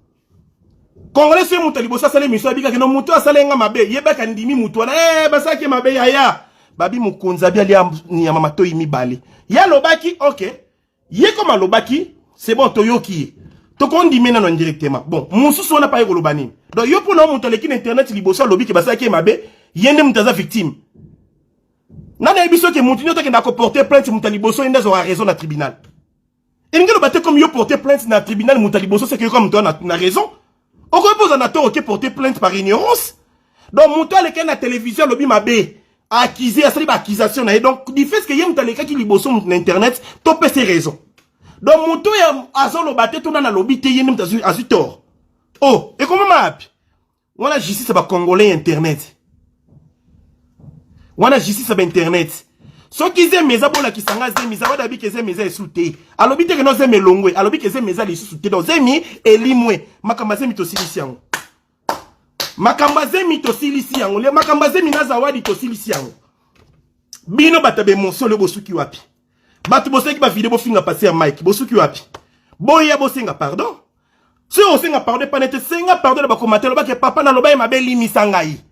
kongole soki moto ya liboso asala émission abikaki no moto asala nga mabe yebaka ndimi moto wana eh, basalaki mabe yaya babi mokonzi abi alia nyama matoi mibale ye alobaki ok ye comme alobaki c'est bon toyoki ye tokondime nano indirectement bon mosusu wana paye koloba nini donc yo mpona moto aleki na internet liboso alobi ke basalaki ye mabe ye nde moto aza victime nani ayebi soki moto nyonso akenda koporter plainte moto ya liboso ye nde azwaka raison na tribunal elingi loba te comme yo porter plainte na tribunal moto ya liboso seke yo comme moto na, na raison okoki mpo oza na tort oke porter plainte par ignorance donc moto alekaki na télévision alobi mabe accusé asali baaccusation na ye donc du fait que ye moto alekaki liboso moto na internet topesa raison donc moto oyo azoloba te to nani alobi te ye nde moto azwi tort oh ekomama wapi wana justice ya bacongolais ya internet wana justice ya bainternet soki zemi eza bolakisa nga zemi Zawadi abiki zemi eza esu te alobi te keno zemi elongwe alobi ke zemi eza lisusu te donc zemi elimwe makambo ya zemi tosilisi yango makambo ya zemi tosilisi yango le makambo ya zemi na Zawadi tosilisi yango bino bato ya baémotion leo bosuki wapi bato bosalaki bavideo bofinga pasteur Mike bosuki wapi boya bosenga pardon soki osenga pardon epana te senga pardon na bacommentaire lobaki papa naloba ye mabe elimisa ngai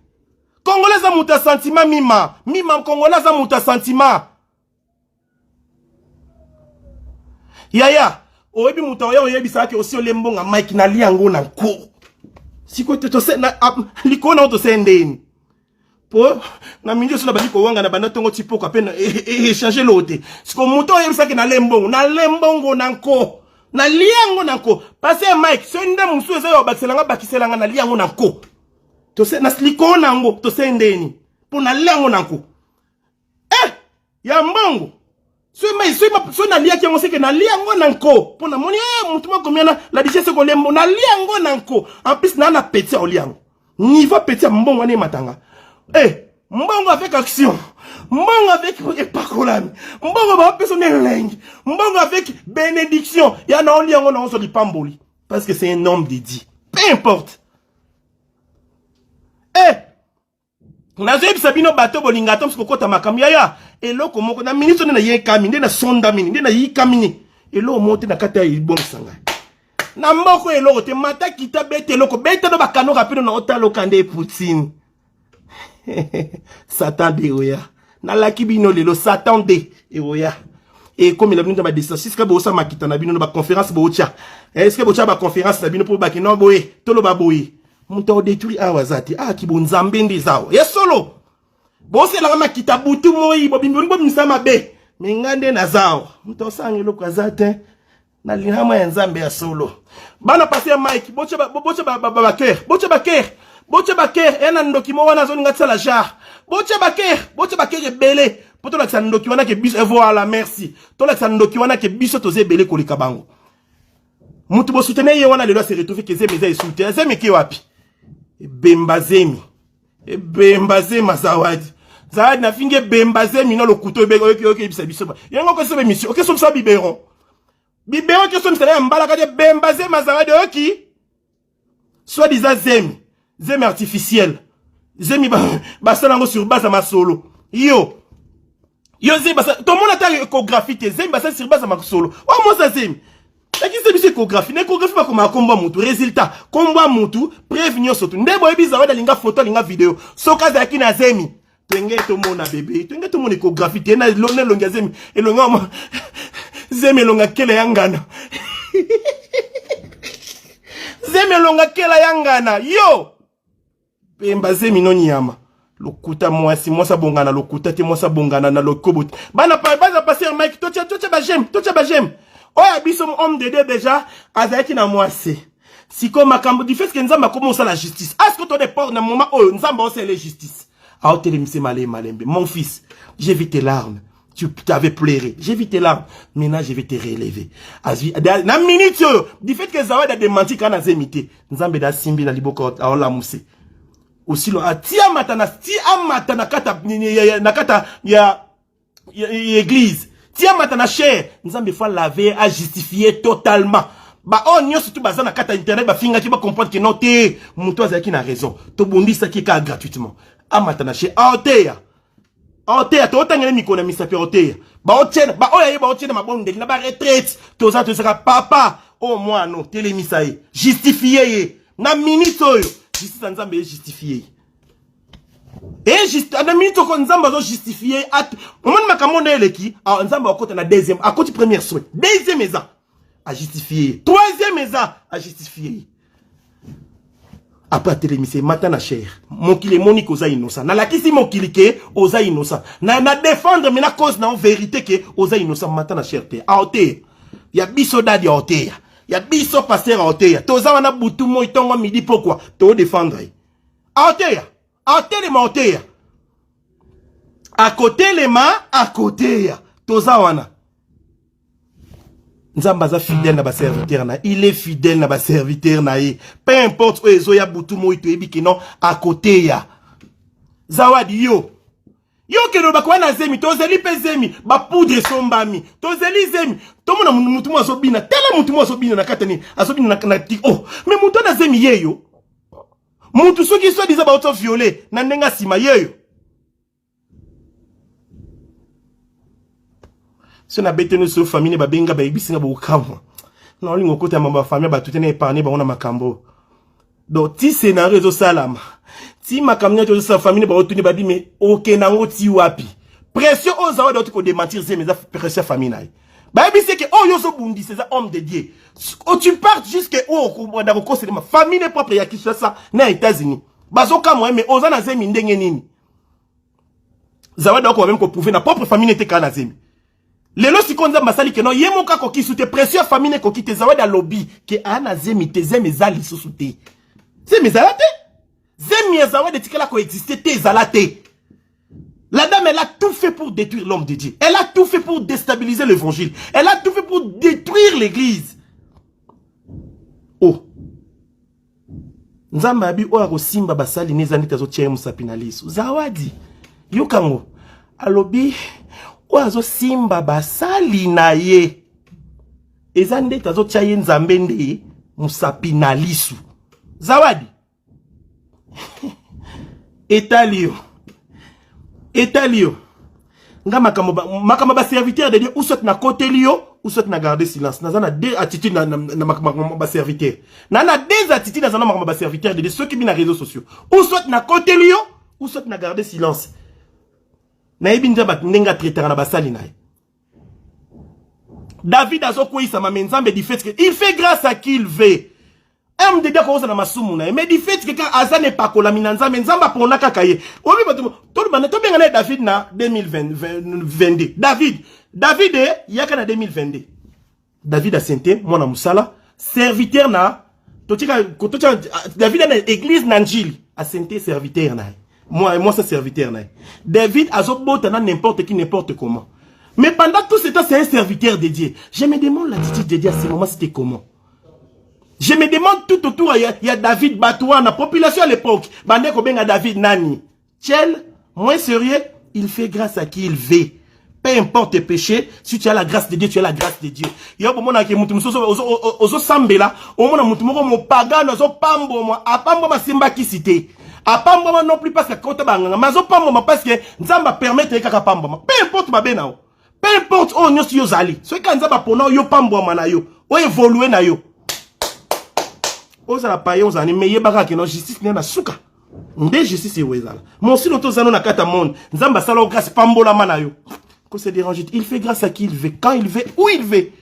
congolais aza moto ya sentiment mima mima congolais aza moto ya sentiment yaya oyebi moto oya oyebisaka osi olie mbonga Mike nalia yango na nko sikoyo likolo nango toseye ndeni. Po na mingi so na bandi kowanga na banda tongo ti pokwa pe echange eloko te. Siko moto oyebisaki na lembongo, na lembongo na nko. Na liango na nko. Pasteur Mike, soki nde mosusu eza yo bakisela nga bakisela nga na liango na nko. Tose na likolo na yango tose ndeni. Po na liango na nko. Eh! Ya mbongo. Soki mai soki soki naliaki yango seke nalia yango na nko mpo namoni eh, motu moko miana la duchesse kolembo nalia yango na nko en plus naa na petit ya kolia yango niveau petit ya mbongo wana ematanga eh, mbongo avec action mbongo avec epakolami mbongo bapesa nde elengi mbongo avec bénédiction ya naolia yango naozwa lipamboli parce que c'est un homme dédié peu importe eh, nazoyebisa bino bato bolinga ata mosusu kokota makambo yaya eloko moko na miniti nde nayekami nde nasondamini nde nayikamini eloko moko te na kati ya ebongisa ngai na moko eloko te mata kita beta eloko beta no bakano rapide na otaloka nde poutine satan de oya nalaki bino lelo satan de eoya ekomela bino na badistance esika bosala makita na bino na baconférence bootya eske botya baconférence na bino mpo bakino boye toloba boye moto akodetruire awa aza te awa kibonzambe nde eza awa ya solo boselaka makita butu moi bobimbi bobimisa mabe me nga nde naza awa moto asanga eloko aza te na lihama ya nzambe ya solo bana pase ya mike botya bakere botya bakere botya bakere eya na ndoki mo wana azolinga tisala genre botya bakere botya bakere ebele mpo tolakisa ndoki wana ke biso voilà merci tolakisa ndoki wana ke biso toza ebele koleka bango mutu bosutene ye wana lelo ase retrouve ke zemi eza esu te zemi eke wapi ebemba zemi ebemba zemi azawadi zawadi nafingi ebemba zemi na lokuta oyebisa biso yango okosoba emission okesobisa biberon biberon okesobisa na ya mbalaka te ebemba zemi azawadi oyoki soit disant zemi zemi artificielle zemi basala yango sur base ya masolo yo yo zemi basala tomona ata échographie te zemi basala sur base ya masolo oyo mosa zemi lakisa biso échographie na échographie bakomaka kombo ya mutu résultat kombo ya mutu preuve nyonso tu nde boyebi zawadi alinga photo alinga video soki azalaki na zemi Twenge tomona bebe, twenge tomona échographie te na elongi elongi ya zemi, elongi ya zemi elonga kela ya ngana. Zemi elonga kela ya ngana. Yo! Pemba zemi no nyama. Lokuta mwasi, mwasi abongana lokuta te, mwasi abongana na lokobo. Bana pa baza passer Mike, totia totia ba j'aime, totia ba j'aime. Oya biso homme de Dieu déjà azalaki na mwasi. Sikoyo makambo du fait que Nzambe akoma osala justice. Est-ce que to de port na moment oyo Nzambe osala justice? Aotelemisa malembe malembe. Mon fils, j'ai vu tes larmes. Tu t'avais pleuré. J'ai vu tes larmes. Maintenant, je vais te relever. Azwi, na minute oyo, du fait que Zawadi a démenti kana zemi te. Nzambe da simbi na liboko aolamuse. Osilo atia mata na ti amata na kata na kata ya église tia mata na chair nzambe faut laver a justifier totalement ba oyo nyonso tu baza na kati ya internet bafingaki bacomprendre ke non te moto azalaki na raison tobundisaki kaka gratuitement amata na chair aoteya aoteya tootangela mikolo na misapi aoteya baotiena baoyo aye baotiena mabondeli na baretraite toza tozaka papa oyo mwana otelemisa ye justifie ye na minute oyo justice ya nzambe ejustifie ye e juste na minute oko nzambe azo justifier at omoni makambo nde eleki ah, nzambe akota na deuxième akoti première soin deuxième eza a justifier troisième eza a justifier après atelemisi mata na chair mokili emoni ke oza innocent nalakisi mokili ke oza innocent na, na défendre mais na cause na vérité ke oza innocent mata na chair te aoteya ya biso dadi aoteya ya biso pasteur aoteya toza wana butu moi ntongo midi pokwa todefendre ye aoteya atelema oteya akotelema akoteya toza wana nzambe aza fidèle na baserviteur na il est fidèle na baserviteur na ye peu importe oyo ezoya butu moi toyebi ke non akoteya zawadi yo yo okende olobaka wana zemi tozeli mpe zemi bapoudre esombami tozeli zemi tomona motu mo azobina tala motu mo azobina na kati nini azobina na, na oh mais motu wana zemi yeyo mutu soki soit disant bauti viole na ndenge ya nsima yeyo so nabeteni so famille babenga bayebisi nga bokamwa na olinga okota mambo ya famille bato te na épargne bango na makambo donc ti scénario ezosalama ti makambo nyonso ezosala famille baotuni babi me okende yango ti wapi pression oyo zawadi auti kodementir zemi eza pression ya famille na ye bayebisi ke oyo ozobundisa eza homme de dieu tu partes jusque oyo okobanda kokoselema famille ne propre ya kinshasa na états-unis bazokamwa ye me oza na zemi ndenge nini? Zawadi akoka meme koprouve na propre famille nete kaka na zemi. Lelo sikoyo Nzambe asali ke non ye moko akoki su te pression ya famille ekoki te. Zawadi alobi ke aa na zemi te, zemi eza lisusu te, zemi ezala te, zemi ya Zawadi etikala koexiste te, ezala te. La dame, elle a tout fait pour détruire l'homme de Dieu. Elle a tout fait pour déstabiliser l'évangile. Elle a tout fait pour détruire l'église. Oh. Nzambe abi oyo akosimba basali ne eza neti azotia ye mosapi na liso. Zawadi, yokango. Alobi oyo azosimba basali na ye eza ndeti azotia ye Nzambe nde mosapi na liso. Zawadi, etali yo etali yo nga makambo makambo ba serviteur de Dieu ou soit na koteli yo ou soit na garder silence. Naza na deux attitudes na, na, na makambo ba serviteur na na deux attitudes naza na makambo ba serviteur de Dieu soki bina réseaux sociaux ou soit na koteli yo ou soit na garder silence. Nayebi nzambe ndenge atraitaka na basali na ye. David azokweyisama me Nzambe du fait que il fait grâce à qui il veut. MDD akozala na masumu na ye mais du fait que kaka aza na epakolami na Nzambe, Nzambe apona kaka ye. Oyebi bato tolobana tobenga na ye David na 2022. David, David eh, yaka na 2022. David asente mwana mosala serviteur na totika totika David na église na Njili asente serviteur na ye. Moi moi ça serviteur na ye. David azobota na n'importe qui n'importe comment. Mais pendant tout ce temps c'est un serviteur de Dieu. Je me demande l'attitude de Dieu à ce moment c'était comment. Je me demande tout autour il y a David Batoua na population à l'époque. Bande ko benga David nani. Tchel, moins sérieux, il fait grâce à qui il veut. Peu importe tes péchés, si tu as la grâce de Dieu, tu as la grâce de Dieu. Yo bomona ke mutu mususu ozo ozo sambela, omona mutu moko mo pagano azo pambo mo, apambo ma simba kisite. Apambo ma non plus parce que kota banganga, mais azo pambo ma parce que Nzamba permettre kaka pambo ma. Peu importe mabe na yo. Peu importe oyo nyonso yo ozali. Soki ka Nzamba pona yo pambo ma na yo, o évoluer na yo. Ozala païen ozali mais yebaka ke non justice na suka. Nde justice ewo ezala. Mon sino toza no na kati ya monde. Nzambe asala yo grâce pambolama na yo. Ko se déranger, il fait grâce à qui il veut, quand il veut, où il veut.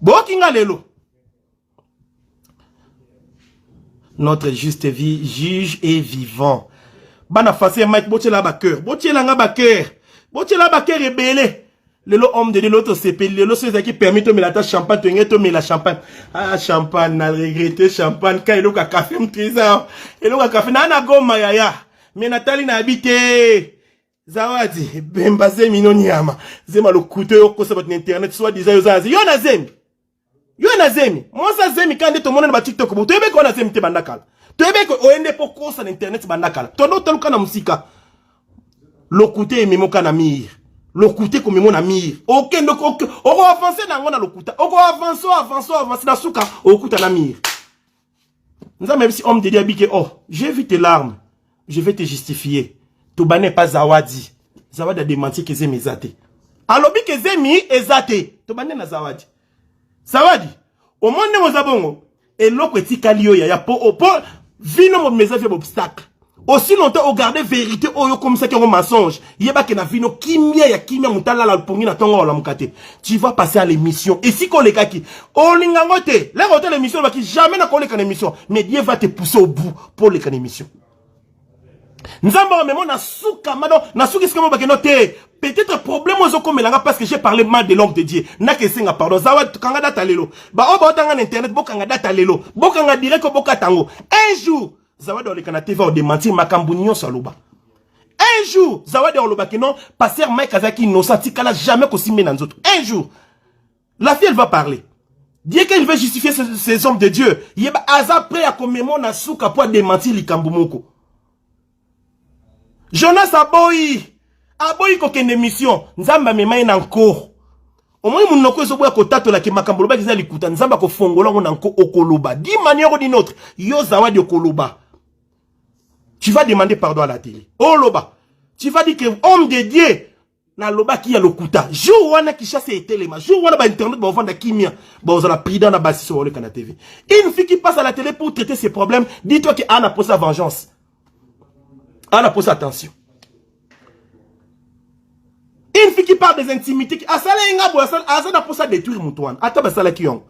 Bokinga lelo. Notre juste vie, juge et vivant. Bana face Mike botiela ba cœur. Botiela nga ba cœur. Botiela ba cœur ebele. Lelo homme de Dieu l'autre sepeli lelo so ezalaki permis tomela ata champagne toyenge tomela champagne. Ah champagne na regretter champagne ka eloko ya café mtrisa. Eloko ya café na na goma yaya. Mais natali na habité. Zawadi bemba zemi no nyama. Zema lokuto yo kosa bato na internet soit disant yo zazi. Yo na zemi. Yo na zemi. Mwasa zemi kande tomona na ba TikTok bo. Toyebe ko na zemi te banda kala. Toyebe ko oyende po kosa na internet banda kala. Tondo toluka na musika. Lokute ememoka na mire. Lokute komemo na mire. Okende oko avancer na yango na lokuta. Oko avancer avancer avancer na suka okuta na mire. Nzambe ayebisi homme de Dieu abike oh, j'ai vu tes larmes. Je vais te justifier. Tobane pas Zawadi. Zawadi a démenti que zemi eza te. Alobi que zemi eza te. Tobane na Zawadi. Zawadi, omoni ndenge oza bongo, eloko etikali yo yaya po po vino mobimba eza vie obstacle. Aussi longtemps ogarde vérité oyo okomisaki yango mensonge, yeba ke na vino kimia ya kimia moto alala pongi na ntongo olamuka te. Tu vas passer à l'émission. Esika olekaki, olinga yango te. Lero otala émission olobaki jamais nakoleka na émission. Mais Dieu va te pousser au bout pour oleka na émission. Nzambe amemo na suka mado na suki esika moko bakendo te. Peut-être problème ozo komelanga parce que j'ai parlé mal de l'homme de Dieu. Nake senga pardon. Zawa kanga data lelo. Ba oyo baotanga na internet bokanga data lelo. Bokanga direct bokata yango. Un jour Zawadi oleka na TV odementir makambo nyonso aloba. Un jour Zawadi olobaki non, pasteur Mike azalaki innocent, tikala jamais kosimbe na nzoto. Un jour la fille elle va parler. Dieu qu'il veut justifier ces hommes de Dieu. Yeba aza prêt à komemo na suka po démentir likambo moko. Jonas aboyi aboyi kokende mission, Nzambe amema ye na nko. Omoni monoko ezoboya kotatola ke makambo olobaki eza likuta, Nzambe akofongola yango na nko, okoloba d'une manière ou d'une autre. Yo Zawadi okoloba. Tu vas demander pardon à la télé. Oloba. Tu vas dire que homme de Dieu nalobaki ya lokuta. Jour wana Kinshasa etelema. Jour wana ba internet ba vanda kimia. Ba ozala prudent na basi so oleka na TV. Une fille qui passe à la télé pour traiter ses problèmes, dis-toi que Anna pose sa vengeance. Anna pose attention. Une fille qui parle des intimités, qui asala inga bo asala asala pour ça détruire mutu wana. Ata basala ki yongo.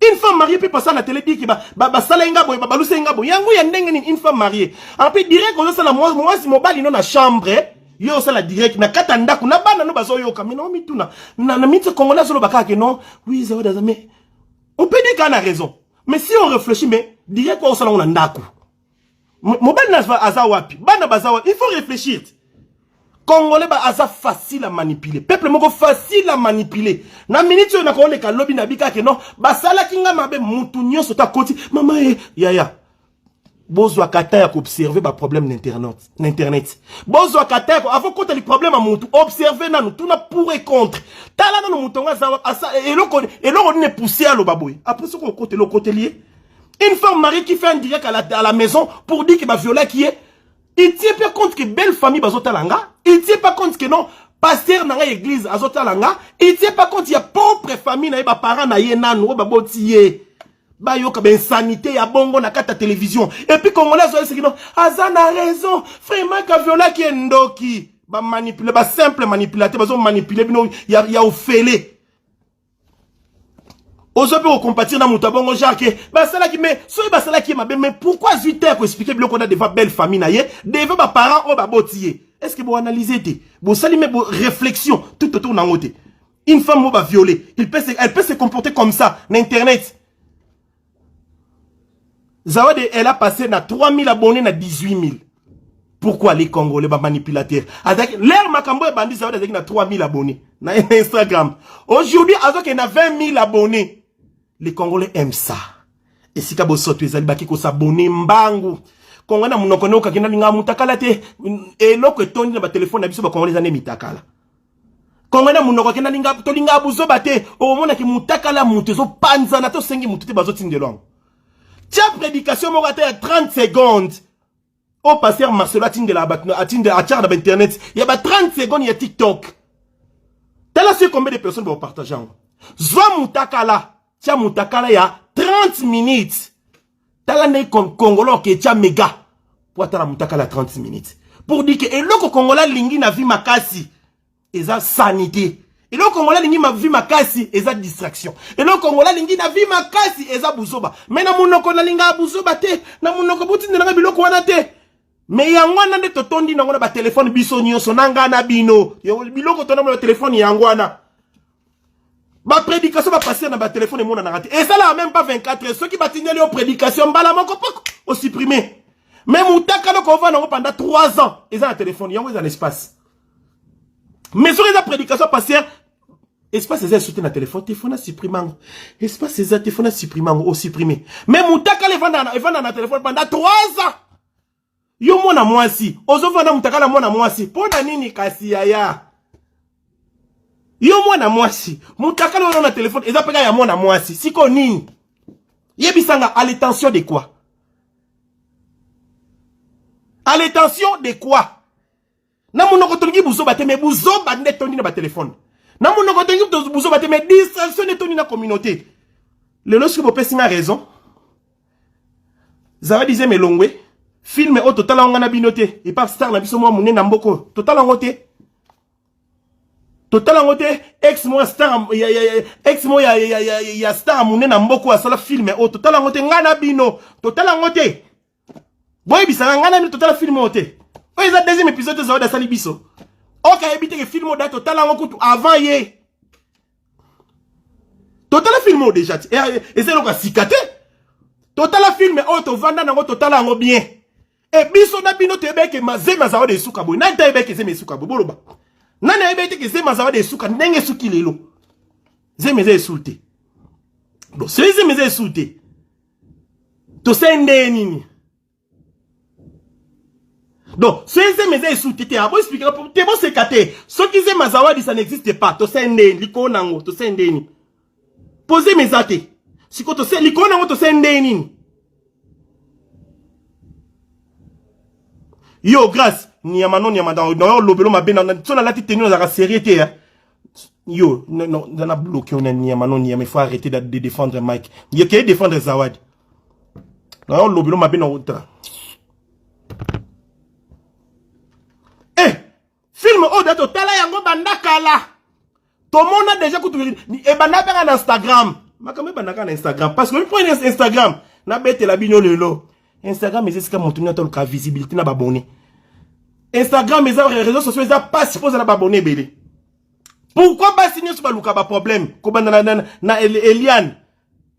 Une femme mariée peut passer à la télé dire que ba ba basala inga bo ba balusa inga bo. Yango ya ndenge nini une femme mariée. En plus direct ozo sala moi moi si mobali no na chambre. Yo osala direct na kati ya ndako na bana no bazoyoka mais na mituna na, na miti congolais azoloba kaka ke non oui Zawadi aza mais on peut dire kaka na raison mais si on réfléchit mais direct kwa osala ngo na ndako mobali na aza wapi bana baza wapi il faut réfléchir. Congolais ba aza facile à manipuler. Peuple moko facile à manipuler. Na minute oyo nakoleka lobi na bika ke non basalaki nga mabe mutu nyonso ta koti mama e yaya bozwaka temps ya koobserve baproblème na internet na internet bozwaka temps ya avant kota li problème ya mutu observe nanu tuna pour et contre tala nanu mutu yango aza eloko eloko nini epousse aloba boye après soki okoteli okoteli ye. Une femme mariée qui fait un direct à la maison pour dire que ba violaki ye, il tient pas compte que belle famille bazotala nga, il tient pas compte que non pasteur na nga église azotala nga, il tient pas compte ya propre famille na ye, ba parents na ye nanu oyo baboti ye bayoka ba insanité ya bongo na kati ya télévision. Et puis congolais azoyebisa que non aza na raison, frère Mike aviolaki ye ndoki. Ba manipule, ba simple manipulateur bazo manipuler bino ya ofele. Ozo pe kocompatir na moto ya bongo genre ke basalaki mais soki basalaki ye mabe mais pourquoi azwi te ya koexplike biloko wana devant belle famille na ye, devant baparent oyo baboti ye? Est ce que boanalyse te, bosali me bo réflexion tout autour nango te? Une femme oyo baviole, elle peut se comporter comme ça na internet. Zawadi, elle a passé na 3000 abonnés na 18 000. Pourquoi les Congolais ba manipulateurs? Avec l'air makambo ebandi, Zawadi azaki na 3000 abonnés na Instagram. Aujourd'hui, azaki na 20 000 abonnés. Les Congolais aiment ça. Esika bosoto ezali baki ko s'abonner mbangu. Kongo na munoko ne okaki na linga mutakala te. Eloko etondi na ba téléphone na biso ba Congolais eza mitakala. Kongo na munoko ke na linga tolinga buzoba te. Omona ki mutakala mutu ezo panza na to sengi mutu te bazotindelo yango. Tia prédication moko ata ya 30 secondes. Au pasteur Marcelo atindela bato atindela atiaka na ba internet ya ba 30 secondes ya TikTok. Tala soki combien de personnes ba partager yango. Zwa mutakala, tia mutakala ya 30 minutes. Tala ndenge Congolais oke tia mega po atala mutakala ya 30 minutes. Pour dire que eloko Congolais alingi na vie makasi eza sanité. Eloko Congolais alingi ma vie makasi eza distraction. Eloko Congolais alingi na vie makasi eza buzoba. Mais na munoko nalinga buzoba te, na munoko botindelanga biloko wana te. Mais yango wana nde totondi nango na ba téléphone biso nyonso na nga na bino. Yo, biloko tona na téléphone yango wana. Ba prédication ba passer na ba téléphone emonanaka te. Esalaka même pas 24 heures. Soki batindeli yo prédication mbala moko poko osupprimer. Mais mutakala kovanda nango pendant 3 ans eza na téléphone yango eza na espace. Mais soki eza prédication pasteur, espace eza esuti na téléphone te, fona supprimer yango. Espace eza te, fona supprimer yango, osupprimer. Mais mutakala evanda na téléphone pendant 3 ans. Yo mwana mwasi, ozovanda mutakala mwana mwasi, pona nini kasi yaya? Yo mwana mwasi, mutakala wana na téléphone eza peka ya mwana mwasi, siko nini? Yebisanga à l'intention de quoi? À l'intention de quoi? Na munoko tolingi buzoba te, mais buzoba nde tondi na ba téléphone. Na munoko tolingi buzoba te, mais distraction nde tondi na communauté. Lelo soki bopesi nga raison, Zawadi Zeme elongwe, film oyo totala ngo na bino te, epa star na biso mwa monene na mboko, totala ngo te. Totala ngo te, ex mo star ya, ya, ya, ex mo ya, ya, ya, ya star monene na mboko asala film oyo, totala ngo te, nga na bino, totala ngo te. Boyebisaka nga na bino totala film oyo te. Oyo eza deuxième épisode Zawadi asali biso. Oka yebi te ke film oyo da totala ngo kutu avant ye. Totala film oyo déjà te. Eza eloko ya sika te. Totala film oyo tovanda nango totala yango bien. E biso na bino toyebaki ke mazema Zawadi esuka boye. Nani tayebaki ke zema esuka boye? Boloba. Nani ayebaki te ke zema Zawadi esuka ndenge esuki lelo? Zema eza esu te. Bon, soki zema eza esu te, tosali ndenge nini? Donc, soki zema eza esu te te, abo expliquer te boseka te. Soki zema Zawadi ça n'existe pas, tosali ndenge likolo nango, tosali ndenge nini? Po zema eza te. Siko tosali likolo nango tosali ndenge nini? Yo grâce, nyama non nyama dans dans lobelo mabe na so na lati tenue na sérieux te hein. Yo non non na bloqué on nyama non nyama, il faut arrêter de défendre Mike. Yo ke défendre Zawadi. Na lobelo mabe na ota. Eh, film oyo da totala yango banda kala. Tomona déjà kutu ebanda kaka na Instagram. Makambo ebandaka na Instagram parce que mpo na Instagram nabetela bino lelo. Instagram eza esika moto nyonso aluka visibilité na babone. Instagram eza réseaux sociaux eza pasi mpo ozala baabonné ebele. Pourquoi basi nyonso baluka baproblème kobanda na, na, na Eliane,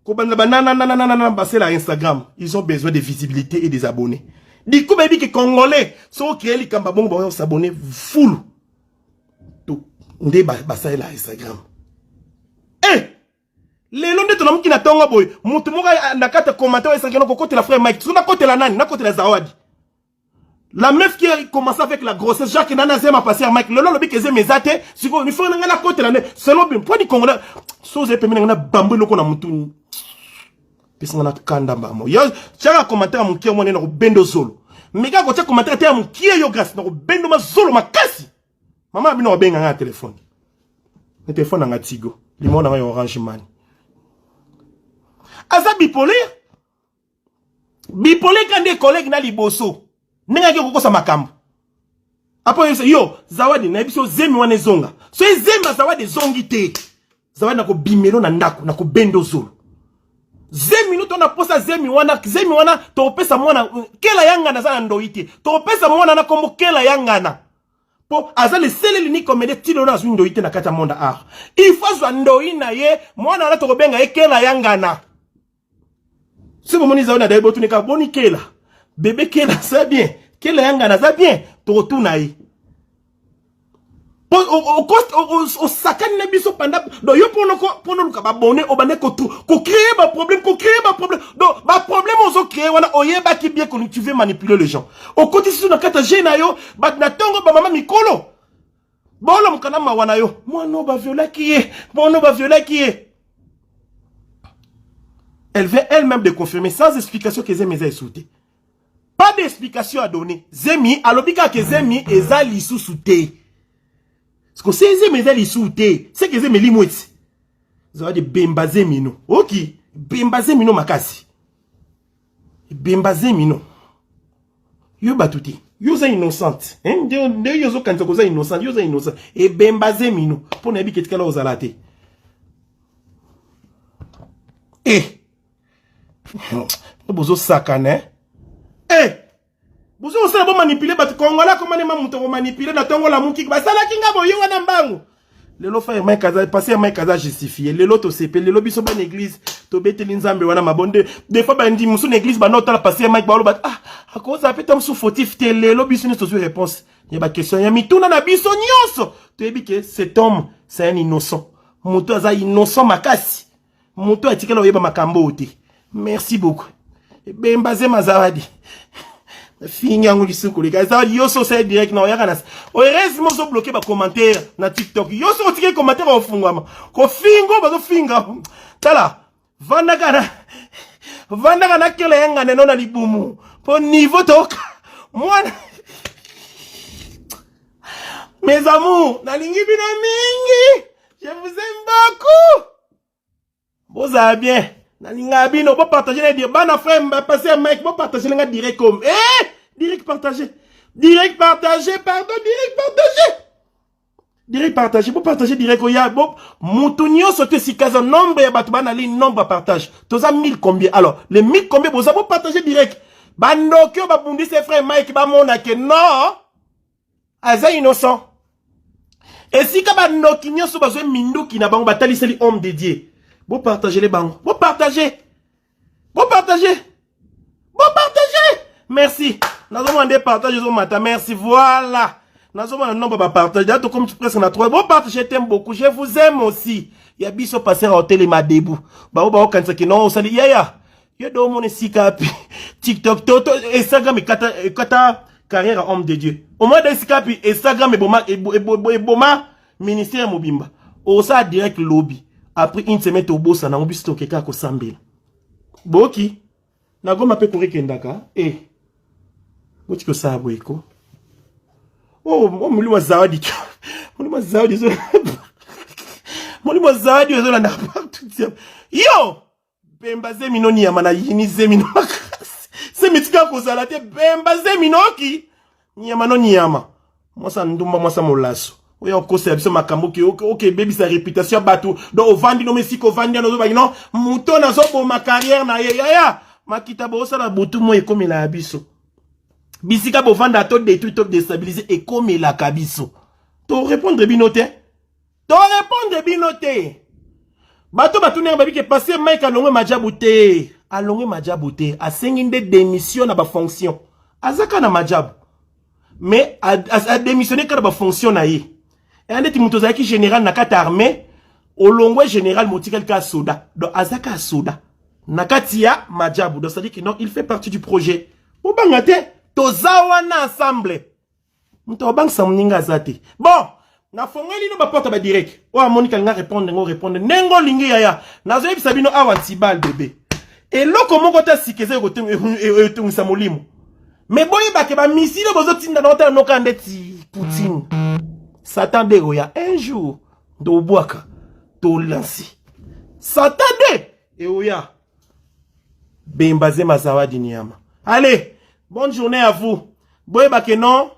kobanda banananananana basela Instagram? Ils ont besoin de visibilité et des abonnés. Du coup bayebi ke congolais soki ocrée likambo bongo baoya kosabonne fulu nde basalela Instagram. Eh, lelo nde tolamuki na ntongo boye, moto moko na kati ya commentaire esangeli kokotela frère Mike. Soki nakotela nani? Nakotela Zawadi, la meuf qui a commencé avec la grossesse. Jacques nana zema passer Mike lelo alobi ke zema eza te. Sikoyo il faut nga nakotela nde selon bino mpo ni congolais so ozali pembeni nga na bambo eloko na mutu pesa nga na kanda mbamo. Yo tiaka commentaire ya mokie mwana na kobenda zolo, meka kotia commentaire te ya mokie. Yo Grâce, na kobenda mazolo makasi. Mama bino babenga nga na telefone, na telefone nanga Tigo, limao nanga ya Orange Money. Aza bipolaire, bipolaire ka nde collègue na liboso ndenge ake kokosa makambo. Apo yo Zawadi, nayebi so zemi wana ezonga. So ezemi ya Zawadi ezongi te, Zawadi nakobimelo na ndako, nakobenda ozolo zemi no to na posa zemi wana. Zemi wana tokopesa mwana Kela Yangana. Aza na ndoi te, tokopesa mwana na kombo Kela Yangana mpo aza le seul et l'unique comédien ti lelo azwi ndoi te na kati ya monde art. Il faut azwa ndoi na ye. Mwana wana tokobenga ye Kela Yangana. So bomoni Zawadi na daye, botunika boni Kela, bébé Kela, c'est bien. Kela Yangana aza bien, tokotuna ye osakani na biso panda. Donc yo mpona oluka babone, obande kocréer baproblème, kocréer baproblème. Donc baproblème ozocréer wana, oyebaki bien que tu veux manipuler les gens. Okotisi so na kati ya jeu na yo bato na ntongo, bamama mikolo bolamuka na mawa na yo. Mwana oyo baviolaki ye, mwana oyo baviolaki ye. Elle vient elle-même de confirmer sans explication que zemi eza esu te. Pas d'explication à donner. Zemi alobi kaka zemi eza lisusu te. Parce que se zemi eza lisusu te, c'est que zemi elimwe ti zawadi. Bemba zemi no oki, bemba zemi no makasi, bemba zemi no. Yo bato te, yo oza innocente, nde yo ozokanisa koza innocente. Yo oza innocent, ebemba zemi no mpo nayebi ke etikala ozala te. E bozosakana e bozo kosala, bomanipuler bato. Kongola akomanema moto akomanipuler na ntongo lamuki basalaki nga boye wana mbangu. Lelo frère Mike aza, pasteur Mike aza justifié. Lelo tosepeli, lelo biso bana église tobeteli Nzambe wana mabonde. Des fois bandi mosusu na église banda otala pasteur Mike, baloba: "Ah, akozala mpe ta mosusu fautif te." Lelo biso nyonso tozwi réponse ya baquestion ya mituna na biso nyonso. Toyebi ke cet homme, c'est un innocent. Moto aza innocent makasi, moto atikala oyeba makambo oyo te. Merci beaucoup. Ebemba zema Zawadi, fingi yango lisusu koleka. Zawadi, yo so osali direct na oyaka na heureusement ozobloquer bacommentaire na TikTok. Yo so otiki commentaire ofungwama kofinga, bazofinga. Tala, vandaka na vandaka na kela ya ngane no na libumu mpo niveau toka mwana. Mes amours, nalingi bino mingi, je vous aime beaucoup. Bozala bien, nalingaka bino. Bopartage na dire bana frère pasteur Mike, bopartage nga direct comme eh direct partage, direct partage, pardon, direct partage, direct partage. Bopartage direct oya bo moto nyonso te. Sika aza nombre ya bato bana li nombre ya partage, toza 1000 combien? Alors les 1000 combien boza, bopartage direct. Bandoki oyo babundisi frère Mike bamona ke non, aza innocent. Esika bandoki nyonso bazwi minduki na bango, bataliseli homme de Dieu. Bopartagele bango, bopartage, bopartage, bopartage. Merci, nazomona nde partage ezomata. Merci. Voilà, nazomona nombre bapartage da, tokomi presque na 3. Bopartage, je t'aime beaucoup, je vous aime aussi. Ya biso pasteur aotelema debout. Bango baokanisaki non, osali yaya yo do omona esika api TikTok to Instagram ekata, ekata carrière ya homme de Dieu. Omona esika api Instagram eboma, eboma ministère mobimba. Osala direct lobi, après une semaine tobosana yango. Biso tokeka kosambela boki na Goma mpe korekendaka e botiki osala boye ko. Oh, molimo Zawadi, molimo Zawadi, molimo Zawadi ezolanda partout. Yo bemba zemi no niyama na yini zemi no makasi. Zemi tika kozala te, bemba zemi noki niyama no niyama. Mwasa ndumba, mwasa molaso oyo okosela biso makambo oke ebebisa réputation ya bato. Donc ovandi no mesika ovandi wana, ozobaki no moto nazoboma carrière na ye. Yaya makita bosala butu mo ekomela ya biso. Bisika bovanda to détruire to déstabiliser ekomelaka biso. To répondre bino te. To répondre bino te. Bato batuni yango babike pasteur Mike alongwe majabu te. Alongwe majabu te. Asengi nde démission na ba fonction. Azaka na majabu. Mais a démissionné kaka na ba fonction na ye. Eya ndeti moto ozalaki général na kati armée, olongwe général motikali kaka soda. Donc azaka soda na kati ya majabu. Donc c'est-à-dire que non, il fait partie du projet. Bobanga te, toza wana ensemble. Moto abangisa moninga aza te. Bon, nafongeli no baporte ba direct. Oyo amoni kalinga répondre ngo répondre ndenge olingi yaya. Nazoyebisa bino awa ntibal bebe. Eloko moko te sika eza etongisa molimo. Me boyebake bamisile bozotinda na otala noka ndeti Poutine. Satan de oya un jour ndobwaka tolansi. Satan de eoya. Bemba zema zawadi niama. Allez, bonne journée à vous. Boyebake non.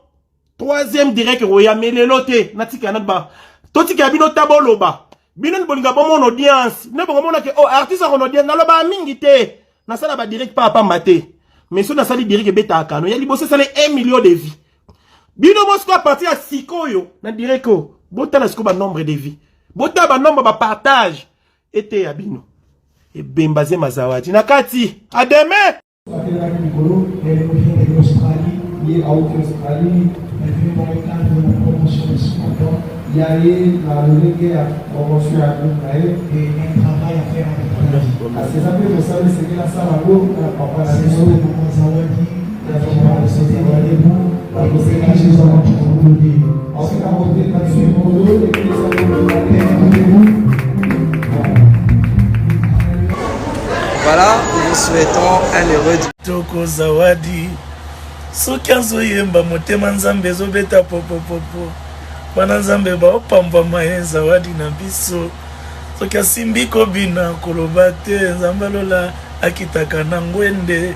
Troisième direct roya mais lelo te natika na ba totika bino taboloba bino ni bolinga bomona audience ne bokomona ke oh artiste akona audience naloba mingi te nasala ba direct pa pamba te mais so nasali direct ebetaka kano ya liboso esali 1 million de vie bino mo sikoyo a partir ya sikoyo na direct oyo botala sikoyo ba nombre de vie botala ba nombre ba partage eteya bino ebemba zema zawadi na kati a demain. Atelemaki likolo ya eloko ya Australie, ye auti Australie, dans le cadre de la promotion de son album. Ya ye na lolenge ya promotion ya album na ye. Et un travail à faire avec Daddy. Kasi eza mpe mosala esengeli asala yango na papa na biso. Maman Zawadi, debout et que nous avons pour vous donner. Ensuite, à côté, na biso likolo, eklesa debout. Voilà, nous vous souhaitons un heureux Toko Zawadi soki azoyemba motema nzambe ezobeta popopopo bana nzambe baopambwama ye zawadi na biso soki asimbi kobina koloba te nzambe alola akitaka na ngwende.